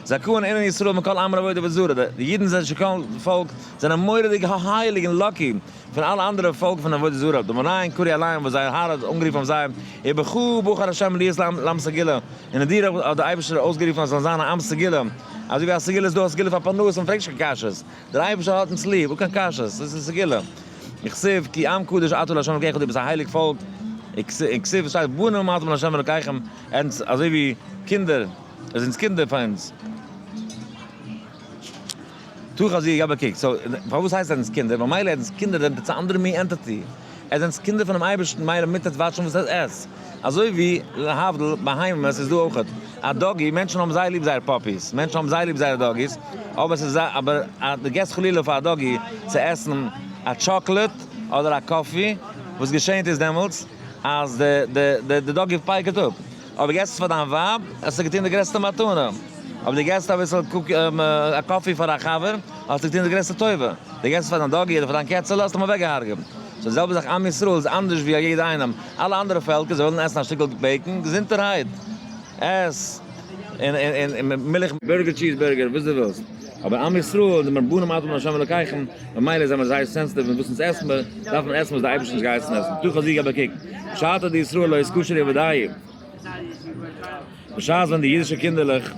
זכאין אינון ישראל מכל עמין עבודה זרה, די אידן זענען שיכון פאלק זענען מורא'דיג הייליג און lucky פון אלע אנדערע פאלק פון עבודה זרה, דמריין קרי עליהם וואס זייער האר האט אנגערופן אויף זיי, ובך בחר השם להיות לעם סגולה, און אין דיר האט דער אייבערשטער אויסגערופן אז זאלן זיין א עם סגולה, אזוי ווי א סגולה איז דא א סגולה פאר פרנסה, מען פרעגט נישט קיין קשיות, דער אייבערשטער האט אונז ליב, אן קיין קשיות, דאס איז סגולה. וכתיב כי עם קדוש אתה לה' אלקיך דו ביסט א הייליג פאלק, וכתיב עס שטייט בנים אתם לה' אלקיכם, אזוי ווי קינדער. עס זענען קינדער פאר אונז. תא חזי געב א קוק. so פארוואס הייסט עס קינדער? ווייל מילא עס קינדער זענען צו א אנדערע מין entity. עס זענען קינדער פונעם אייבערשטן מילא מיט עס וואטשן וואס עס עסט. אזוי ווי להבדיל בהמות איז דא אויכעט א doggy, מענטשן האבן זייער ליב זייער puppies, מענטשן האבן זייער ליב זייערע doggies, אבער עס איז אבער אז דו געסט חלילה פאר א doggy צו עסן א טשאקלעט אדער א coffee, וואס געשענט איז דעמאלטס אז די די doggy פייקעט אפ. אבער געסט עס פאר דיין ווייב, האסטו געטון די גרעסטע מתנה. אבער דו געסט אביסל א coffee פאר א חבר, האסטו געטון די גרעסטע טובה. דו געסט עס פאר דיין doggy אדער פאר דיין קעצעלע, האסטו אים אוועקגעהארגעט. so די זעלבע זאך עם ישראל איז אנדערש ווי א יעדע איינעם. אלע אנדערע פעלקער, זיי ווילן עסן א שטיקל bacon, געזונטערהייט, עס, און און מילך. burger cheese burger, וואס דו ווילסט. אבער עם ישראל, זענען מיר בנים אתם לה' אלקיכם, ממילא זענען מיר זייער sensitive מיט וואס אונז עסן מיר, דארף מען עסן וואס די אייבערשטער האט אונז געהייסן עסן. תא חזי געב א קוק. בשעתא דישראל לא אתקשרו עבדייהו. בשעת ווען די אידישע קינדערלעך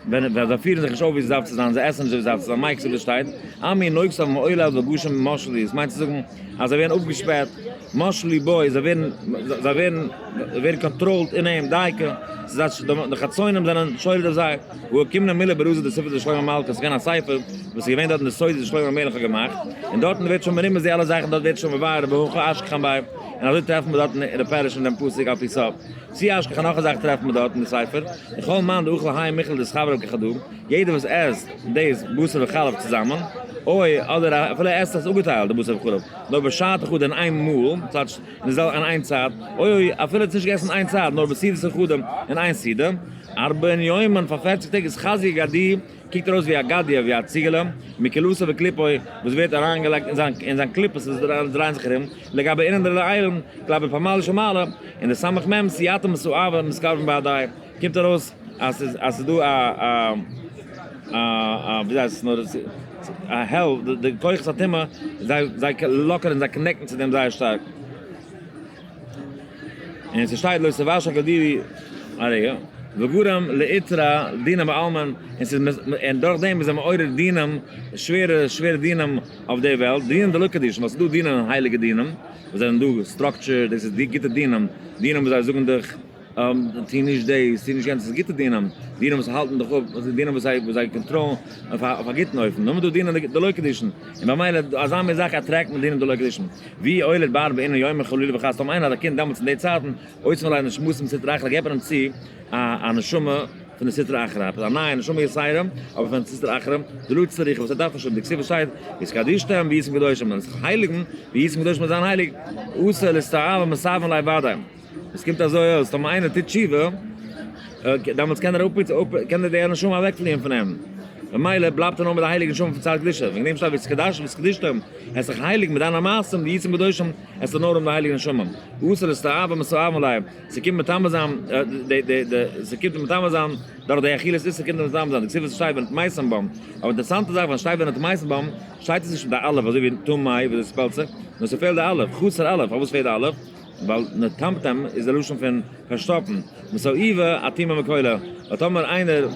ווען זיי פירן זיך נישט אויף ווי עס דארף צו זיין, זיי עסן נישט ווי עס דארף צו זיין, מייקס ווי שטייט, עמי נוגסא מעולא וגשם משלי, עס מיינט צו זאגן אז זיי ווערן אפגעשפעט, משלי בוי, זיי ווערן, זיי ווערן, ווערן קאנטראלט אין אים, דייקא, ס'איז די חצונים זענען שולט אויף זיי, והא קימנא מילי ברזא דספר דשלמה מלכא, ס'איז געווען א ספר וואס איז געווען דארטן די סודות וואס שלמה המלך האט געמאכט, און דארטן ווערט שוין מרומז די אלע זאכן, דארט ווערט שוין מבאר והכא אשכחן ביה, און אזוי טרעפן מיר דארטן אין די פירוש אין דעם פסוק על פי סוף. צי אשכחן נאך א זאך טרעפן מיר דארט אין די ספר, וכל מאן דאכל האי מיכל דאתחבר כחדא, יעדער וואס עסט דאס בשר וחלב צוזאמען, אוי, אדער אפילו ער עסט עס אפגעטיילט די בשר וחלב, נאר בשעתא חדא אין איין מאל, ס'טייטש אין די זעלבע אין איין צייט, אוי אוי, אפילו ער האט עס נישט געגעסן אין איין צייט, נאר בסעודתא חדא אין איין סעודה, ארבעין יומין פאר פערציג טעג איז חזיא גדי, קוקט ער אויס ווי א גדיא, ווי א ציגעלע, מקילתא וקליפוי, וואס ווערט אריינגעלייגט אין זיין אין זיין קליפות וואס דרייען זיך ארום, לגבי אינען דלעילן, כלפי פמליא של מעלה, און די סמך מם סייעתא מסואבה מתקרבין בהדיה, קומט ארויס אז ס'איז אז ס'איז דא א א א א ווי הייסט עס נאר א העל די כוחות הטומאה זיי זיי לאקערן זיי connect ן צו דעם זייער שטארק. און ס'שטייט לא תבשל גדי א רגע, וגרם לאיתרע דינא בעלמא, און ס'איז און דורך דעם איז ער מעורר דינים, שווערע שווערע דינים אויף די וועלט, דינים דלא קדישין, ווייל ס'איז דא דינים הייליגע דינים, וואס זענען דא structure, דאס איז די גוטע דינים, דינים וואס זיי זאגן דיך טו נישט דאס, טו נישט יענץ, ס'איז גוטע דינים, דינים וואס האלטן דיך אפ, דינים וואס זיי וואס זיי קאנטראלן אויף א גוטן אופן, נאר דא דינים דלא קדישין, און במילא אזא מין זאך attract מען דינים דלא קדישין. ווי עולד בר בעינא יומא חלילה וחס טאמער איינער האט א קינד דעמאלטס אין די צייטן, אויס פון ליידן נשמתים מסטרא אחרא געבט מען אים צו א א נשמה פון די סטרא אחרא, עפעס א נייע נשמה יתירה, אבער פון סטרא אחרא, דלא צריכא וואס ער דארף נישט האבן, דכתיב שטייט, והתקדשתם והייתם קדושים, מען זאל זיך הייליגן, והייתם קדושים זיין הייליג, אתי לאסתאבא מסאבין ליה ודאי. עס קומט אזוי אויס, טאמער איינער טוט תשובה, דעמאלטס קען ער קען ער די נשמה אוועקפליען פון אים, ממילא בלייבט ער נאר מיט די הייליגע נשמה פון צד קדושה, וועגן דעם שטייט והתקדשתם והתקדשתם, עס זיך הייליגן מיט דיינע מעשים, והייתם קדושים, עס איז נאר אום די הייליגע נשמה. אתי לאסתאבא מסאבין ליה, ס'קומט מטמא זיין, ס'קומט מטמא זיין דורך די אכילת איסור קומט מטמא זיין, דכתיב עס שטייט ונטמאתם בם, אבער אינטערעסאנטע זאך ווען שטייט ונטמאתם בם, שטייט עס נישט מיט די אלף אזוי ווי טמא ווי דאס spell ט זיך, נאר ס'פעלט די אלף, חסר אלף, פארוואס פעלט די אלף? ווייל נטמתם איז די לשון פון פארשטאפן, מסאיבה אטימה מקולה, ווייל טאמער איינער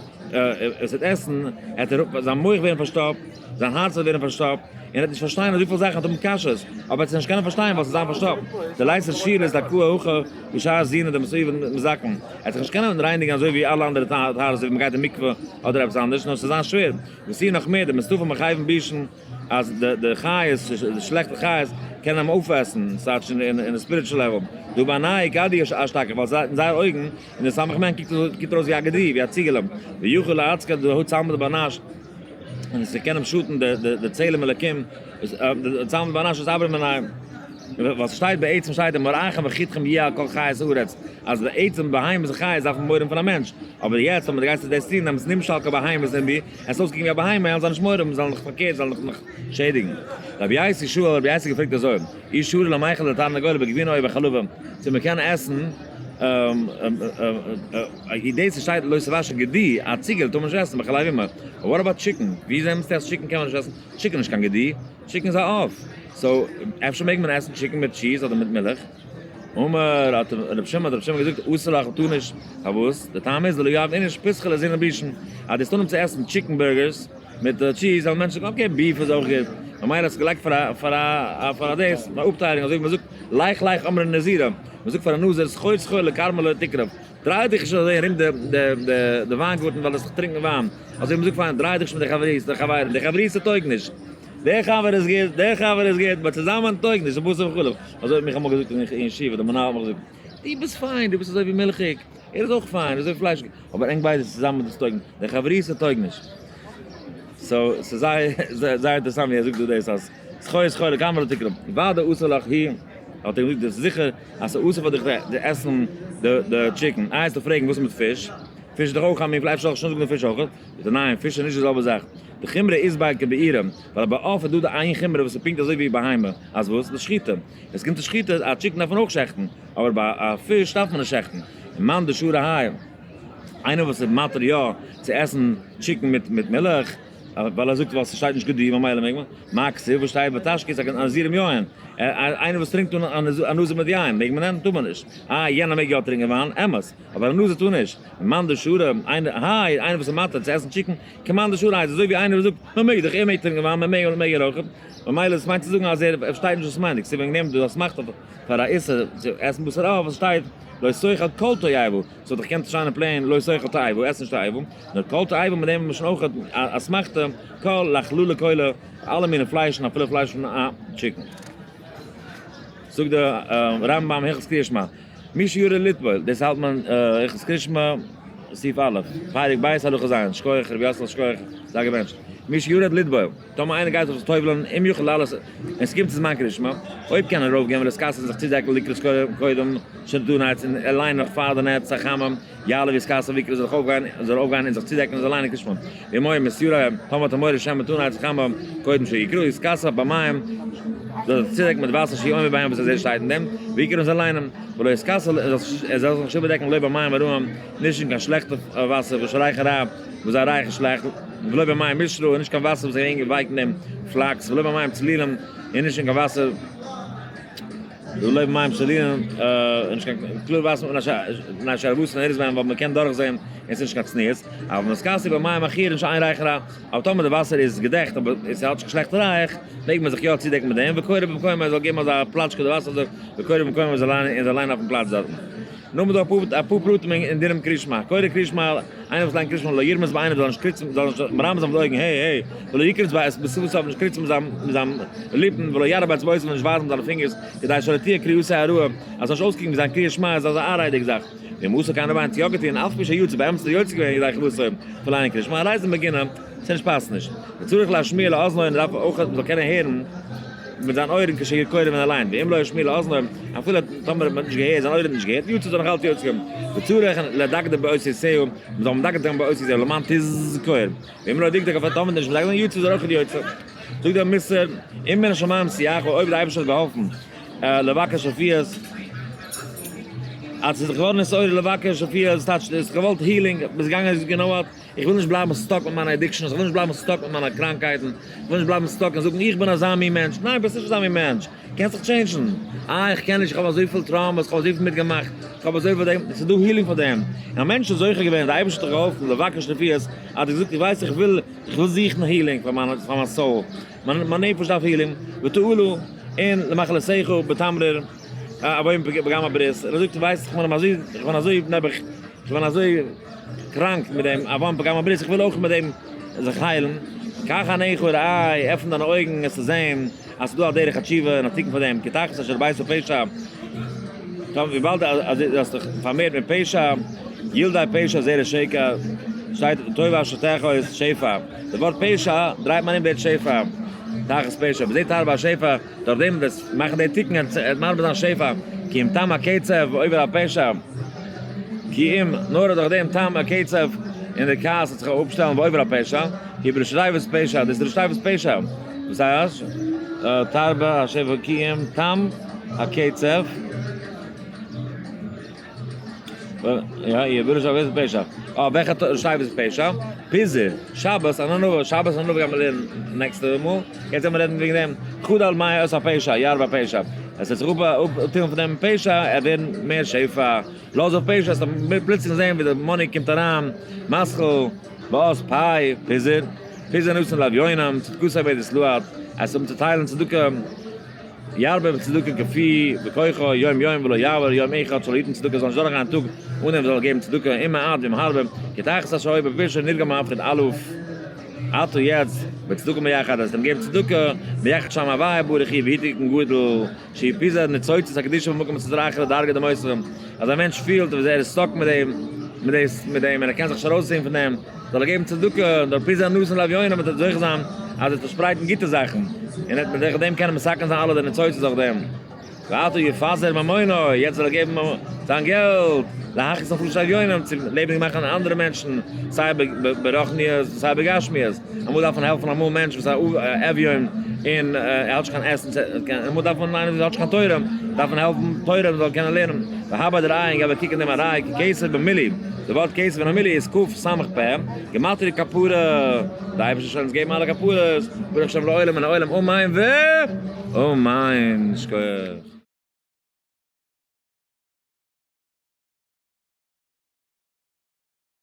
עס וועט עסן, עט ער זיין מח ווערן פארשטאפט, זיין הארץ וועט ווערן פארשטאפט, און ער וועט נישט פארשטיין אזויפיל זאכן, ער וועט האבן קשיות, אבער ער וועט עס נישט קענען פארשטיין ווייל ס'איז זיין פארשטאפט. דלית שיר איז תקוה הכא בשעת זינא דמסאיבה מזקן, ער וועט זיך נישט קענען רייניגן אזוי ווי אלע אנדערע טהרות אזוי ווי מ'גייט אין מקווה אדער עפעס אנדערש, נאר ס'וועט זיין שווער. וואס איז נאך מער, די מסתפים מחייבים בישן. אז די חיות, די שלעכטע חיות, קענען אים אויפעסן, ס'טייטש אין די spiritual level. דא ביי נייע גדי אשתקד, ווייל אין זייער אויגן, אין די סמך מם קוקט ער אויס ווי א גדי, ווי א ציגעלע. ויכול להצקה דהא צלמא דבר נש, און ס'קען אים שאטן די צלם אלקים, די צלמא דבר נש איז אברהם בני. וואס שטייט בעצם שטייט מוראכם וחתכם יהיה על כל חיות הארץ, אז בעצם בהמות און חיות דארף מען מורא האבן פון א מענטש, אבער יעצט ווען דו גייסט דאס טון דעמאלטס נמשל כבהמות און ווי עס אויסקוקן ווי א בהמה וועלן זיי נישט מורא האבן זיי זאלן דיך פארקערט זאלן דיך נאך שעדיגן. רבי יוסי שואל, רבי יוסי געפרעגט אזוי, אי שרי למיכל לתרנגולא בגבינה או בחלבא, צו מען קען עסן דאס שטייט לא תבשל גדי, א ציגעלע טאר מען נישט עסן בחלב אמו, אבער what about chicken, ווי זעמסטו אז chicken קען מען נישט עסן, chicken איז נישט קיין גדי, chicken איז א עוף, so אפשר מעג מען עסן chicken מיט cheese אדער מיט מילך? אמר האט רבי שמעון האט רבי שמעון געזאגט אסור לך טאר נישט, פארוואס? די טעם איז דלא יהב איניש פסחא לזינא בישין, אז דו האסט אנגעהויבן צו עסן chicken burgers מיט cheese וועלן מענטשן זאגן okay beef איז אויך גוט, ממילא האסטו געלייגט פאר א פאר א פאר א דאס א אפטיילונג אזוי ווי מען זאגט לך לך אמרי נזירא, מען זאגט פאר א נזיר סחור סחור לכרמא לא תקרב, דריי דיך נישט אזוי ארום די די די וויינגארטן ווייל וועסט טרינקען וויין, אזוי ווי מען זאגט פאר איינעם דריי דיך נישט מיט די חברותא די חברים, די חברותא טויג נישט. דער חבר איז גוט, דער חבר איז גוט, but צוזאמען טויג נישט, בשר וחלב. אזוי האט מיך אמאל געזאגט אין ישיבה, דער מנהל האט מיך געזאגט, דו ביסט פיין, דו ביסט אזוי ווי מילכיג, ער איז אויך פיין, אזוי פליישיג, אבער ענק ביידע צוזאמען דאס טויג נישט, דער חברותא טויג נישט. so, ס'איז זייער זייער אינטערעסאנט ווי ער זאגט דא דאס אז סחור סחור לכרמא לא תקרב, ודאי אסור לך היא, האט ער געזאגט דאס איז זיכער אז ס'איז אסור פאר דיך צו עסן די chicken. איי וועסטו פרעגן וואס איז מיט פיש? פיש איז דאך אויך א מין פלייש, אפשר זאל איך שוין זאגן די פיש אויך? זאגט ער ניין, פיש איז נישט די זעלבע זאך. די חומרא איז ביי כבעירה, ווייל ביי עוף איז דא די איין חומרא וואס איז פונקט אזוי ווי בהמה, אז וואס? די שחיטה. ווען עס קומט צו שחיטה, א chicken דארף מען אויך שעכטן, אבער ביי א פיש דארף מען נישט שעכטן. און מאן דשרי האי, איינער וואס איז מתיר יא צו עסן chicken מיט מיט מילך, ווייל ער זאגט ווייל ס'שטייט נישט גדי ממילא מעג מען, מה כתיב וואס שטייט ותשקי את הנזירים יין, איינער וואס טרינקט אן א נזיר מיט יין מעג מען? טאר מען נישט. אה יענער מעג יא טרינקען וויין, אמת, אבער א נזיר טאר נישט. מאן דשרי, איינער, היי, איינער וואס איז מתיר צו עסן chicken, כמאן דשרי הייסט אזוי ווי איינער וואס זאגט מען מעג דאך, ער מעג טרינקען וויין, מען מעג און מעג ער אויך, ממילא דאס מיינט צו זאגן אז ער פארשטייט נישט וואס מיינט די כתיב וועגן דעם דאס מאכט פאר א איסור צו עסן בשר עוף וואס שטייט לא תאכל כל תועבה, ס'וואלט דאך געקענט שיינען plain לא תאכל תועבה, עס נישט תועבה, נאר כל תועבה מיט דעם איז מען שוין אויך א אסמכתא, כל לאכלולא כולא, אלע מיני פליישן אפילו פלייש פון א chicken. זאגט דער רמב ם הלכות קריאת שמע, מי שירד לטבול, דאס האלט מען הלכות קריאת שמע סעיף א', פרק ב' הלכה ז', שכוח רבי יאסל שכוח, זיי געבענטשט, מי שירד לטבול, טאמער איינער גייט זיך טובל'ן אם יוכל לעלות און ס'קומט צו זמן קריאת שמע, אויב קען ער ארויפגיין ולהתכסות און זיך צודעקן לקרות קודם שנתנו נץ און אליין נאך פאר די נץ החמה, יעלה ויתכסה ויקרא זאל זיך אויפגיין זאל ארויפגיין און זיך צודעקן און זאל ליינען קריאת שמע. ואם היה מתיירא, טאמער האט ער מורא שמא יטעו נץ החמה קודם שיקרא יתכסה במים, זאל זיך צודעקן מיט וואסער שיהא עומד בהם וואס ער שטייט אין דעם, ויקרא און זאל ליינען, ולא יתכסה ער זאל זיך נישט איבערדעקן לא במים הרעים, נישט אין קיין שלעכטע וואסער וואס ריחן רע, וואס זיי רייכן שלעכט, ולא במים משרה, און נישט קיין וואסער וואס איז געווען געווייקט אין דעם פלאקס, ולא במים צלולים, און נישט אין קיין וואסער, ולא במים צלולים, און נישט קיין קלאר וואסער מפני שערותן נראית בהם, ווייל מען קען דורכזען און עס איז נישט קיין צניעות, אבל מתכסה במים עכורים שאין ריחן רע, אבער טאמער די וואסער איז געדעכט אבער עס האט נישט קיין שלעכטע ריח, מעג מען זיך יא צודעקן מיט דעם, וקורא במקומו, ער זאל געבן אזא פלאטשקע די וואסער אזוי, וקורא במקומו, ער זאל ליינען אויפן פלאץ דארטן. נאר דא אפאר פרטים אין דינעם קריאת שמע, קורא קריאת שמע, איינער וואס ליינט קריאת שמע לא ירמז בעיניו זאל נישט קריצן, זאל נישט מרמז זיין מיט די אויגן, העי העי, ולא יקרוץ בשפתיו נישט קריצן מיט זיין ליפן, ולא יראה באצבעותיו נישט ווייזן מיט זיינע פינגערס, כדי שלא תהיה קריאתו עראי, אז ס'זאל נישט אויסקוקן ווי זיין קריאת שמע איז אזא עראי'דיגע זאך. ואם עשה כן רבינו האט יא געטון, אף על פי שיצא באמת איז ער יוצא געווען ידי חובתו פון ליינען קריאת שמע, הרי זה מגונה, ס'נישט פאסט נישט. וצריך להשמיע לאזנו און דארף אויך מ'זאל קענען הערן. מיט זיין אויערן כשהוא קורא ווען ער ליינט, ואם לא השמיע לאזנו, אפילו טאמער האט מען נישט געהערט, זיין אויער האט נישט געהערט, יצא זאל נאך אלץ יוצא געבן, וצריך לדקדק באותיותיה, מען זאל מדקדק זיין באותיותיה, למען תזכור, ואם לא דקדק אפילו טאמער נישט מדקדק זיין, יצא זאל אויך יוצא. זאגט דער מוסר, אם מן השמים סייעך, אויב דער אייבערשטער האט געהאלפן, לבקש רפואות, אז ס'איז געווארן נתעורר לבקש רפואות, טייטש, האסט געוואלט healing, ביסט געגאנגען, you know what, איך וויל נישט בלייבן stuck מיט מיינע addictions, איך וויל נישט בלייבן stuck מיט מיינע קראנקייטן, איך וויל נישט בלייבן stuck און זאגן איך בין אזא מין מענטש, ניין ביסט נישט אזא מין מענטש, קענסט זיך טשעינדזשן, אה איך קען נישט, איך האב אזויפיל traumas, איך האב אזויפיל מיטגעמאכט, איך האב אזויפיל דעם, עס איז דא healing פאר דעם, און א מענטש איז זוכה געווען, דער אייבערשטער האט דיך געהאלפן, לבקש רפואות, האט ער געזאגט איך ווייס איך וויל, איך וויל זוכן healing פאר מיין פאר מיין soul, מיין נפש דארף healing, ותעלו און למחלתך בתמרור עוון פגם הברית, און ער זאגט ווייסט איך בין אזוי, איך בין אזוי נעבעך, איך בין אזוי. קראנק מיט דעם עוון פגם הברית, איך וויל אויך מיט דעם זיך היילן, קח עיניך וראה, עפן דיינע אויגן עס צו זען אז ס'איז דא א דרך התשובה און א תיקון פאר דעם, כי תחת אשר הרבית פשע, וויבאלד אז דו האסט דיך פארמערט מיט פשע, ילדי פשע זרע שקר, שטייט טוב אשר תאחוז שפע, די ווארט פשע דרייט מען אום ווערט שפע, תחת פשע, בזה תרבה השפע, דורך דעם וועסט מאכן די תיקון עט מרבה זיין שפע, כי אם תם הקצף עובר על פשע, כי אם נאר דורך דעם תם הקצף און די כעס וועט זיך אפשטעלן ועובר על פשע, כי בראשי תיבות פשע, דאס איז ראשי תיבות פשע, וואס הייסט תרבה השפע כי אם תם הקצף. יא, איר ווילט נישט אויף פשע. אה, וועלכע שטייף איז פשע? פיזור, שבת, אנא נבא, שבת אנא נבא גייט מען לערנען נעקסטע מאל. יעצט גייט מען רעדן וועגן דעם חדל מאי עושה פשע, ירבה פשע. עס וועט זיך אפטון פון דעם פשע, ער ווערן מער שפע. לאז אויף פשע, עס וועט פלוצלינג זען ווי די money קומט אריין, משכל, וואס, פיי, פיזור. פיזור נתן לאביונים, צדקתו עובדת לעד. עס האבן צוטיילן צדקה. ירבה בצדקה כפי בכוחו יום יום ולא יעבור יום אחד שלא יתן צדקה זאל נישט דורכגיין א טאג אן דעם זאל געבן צדקה אם מעט ואם הרבה כי תחת אשר היה בפשע נרגם מפחיד אלוף עתה יעצט בצדקה מיחד אז דעם געבן צדקה מיחד שם הוויה ברוך הוא ויהי תיקון גדול שיהי' פיזור ניצוצות הקדושה במקום מסדר אחר לדרגה דמותיהם אז א מענטש פילט ווי ער איז stuck מיט דעם מיט דאס מיט דעם און ער קען זיך נישט ארויסזעהן פון דעם זאל ער געבן צדקה, דורך פיזור נתן לאביונים וועט ער זוכה זיין אז ער וועט פארשפרייטן גוטע זאכן, און ער וועט דורך דעם קענען מתקן זיין אלע די ניצוצות דורך דעם. ועתה יפזר ממונו, יעצט זאל ער געבן זיין געלט, להכעיס נפשות אביונים, צו לעבעדיג מאכן אנדערע מענטשן, סיי ברוחניות סיי בגשמיות, אמאל דארף מען העלפן אמאל מענטש וואס איז א אביון און ער האט נישט קיין עסן, אמאל דארף מען איינער וואס האט נישט קיין תורה, דארף. דארף מען העלפן תורה מען זאל קענען לערנען, והבא דראיה און געב א קוק אין דעם א ראיה כי כסף במילוי, די ווארט כסף אין א מילוי איז ק ס פ, גמטריא כפרה, די אייבערשטער זאל אונז געבן אלע כפרות, ברוך שם לעולם מן העולם אמן ו אמן, שכוח.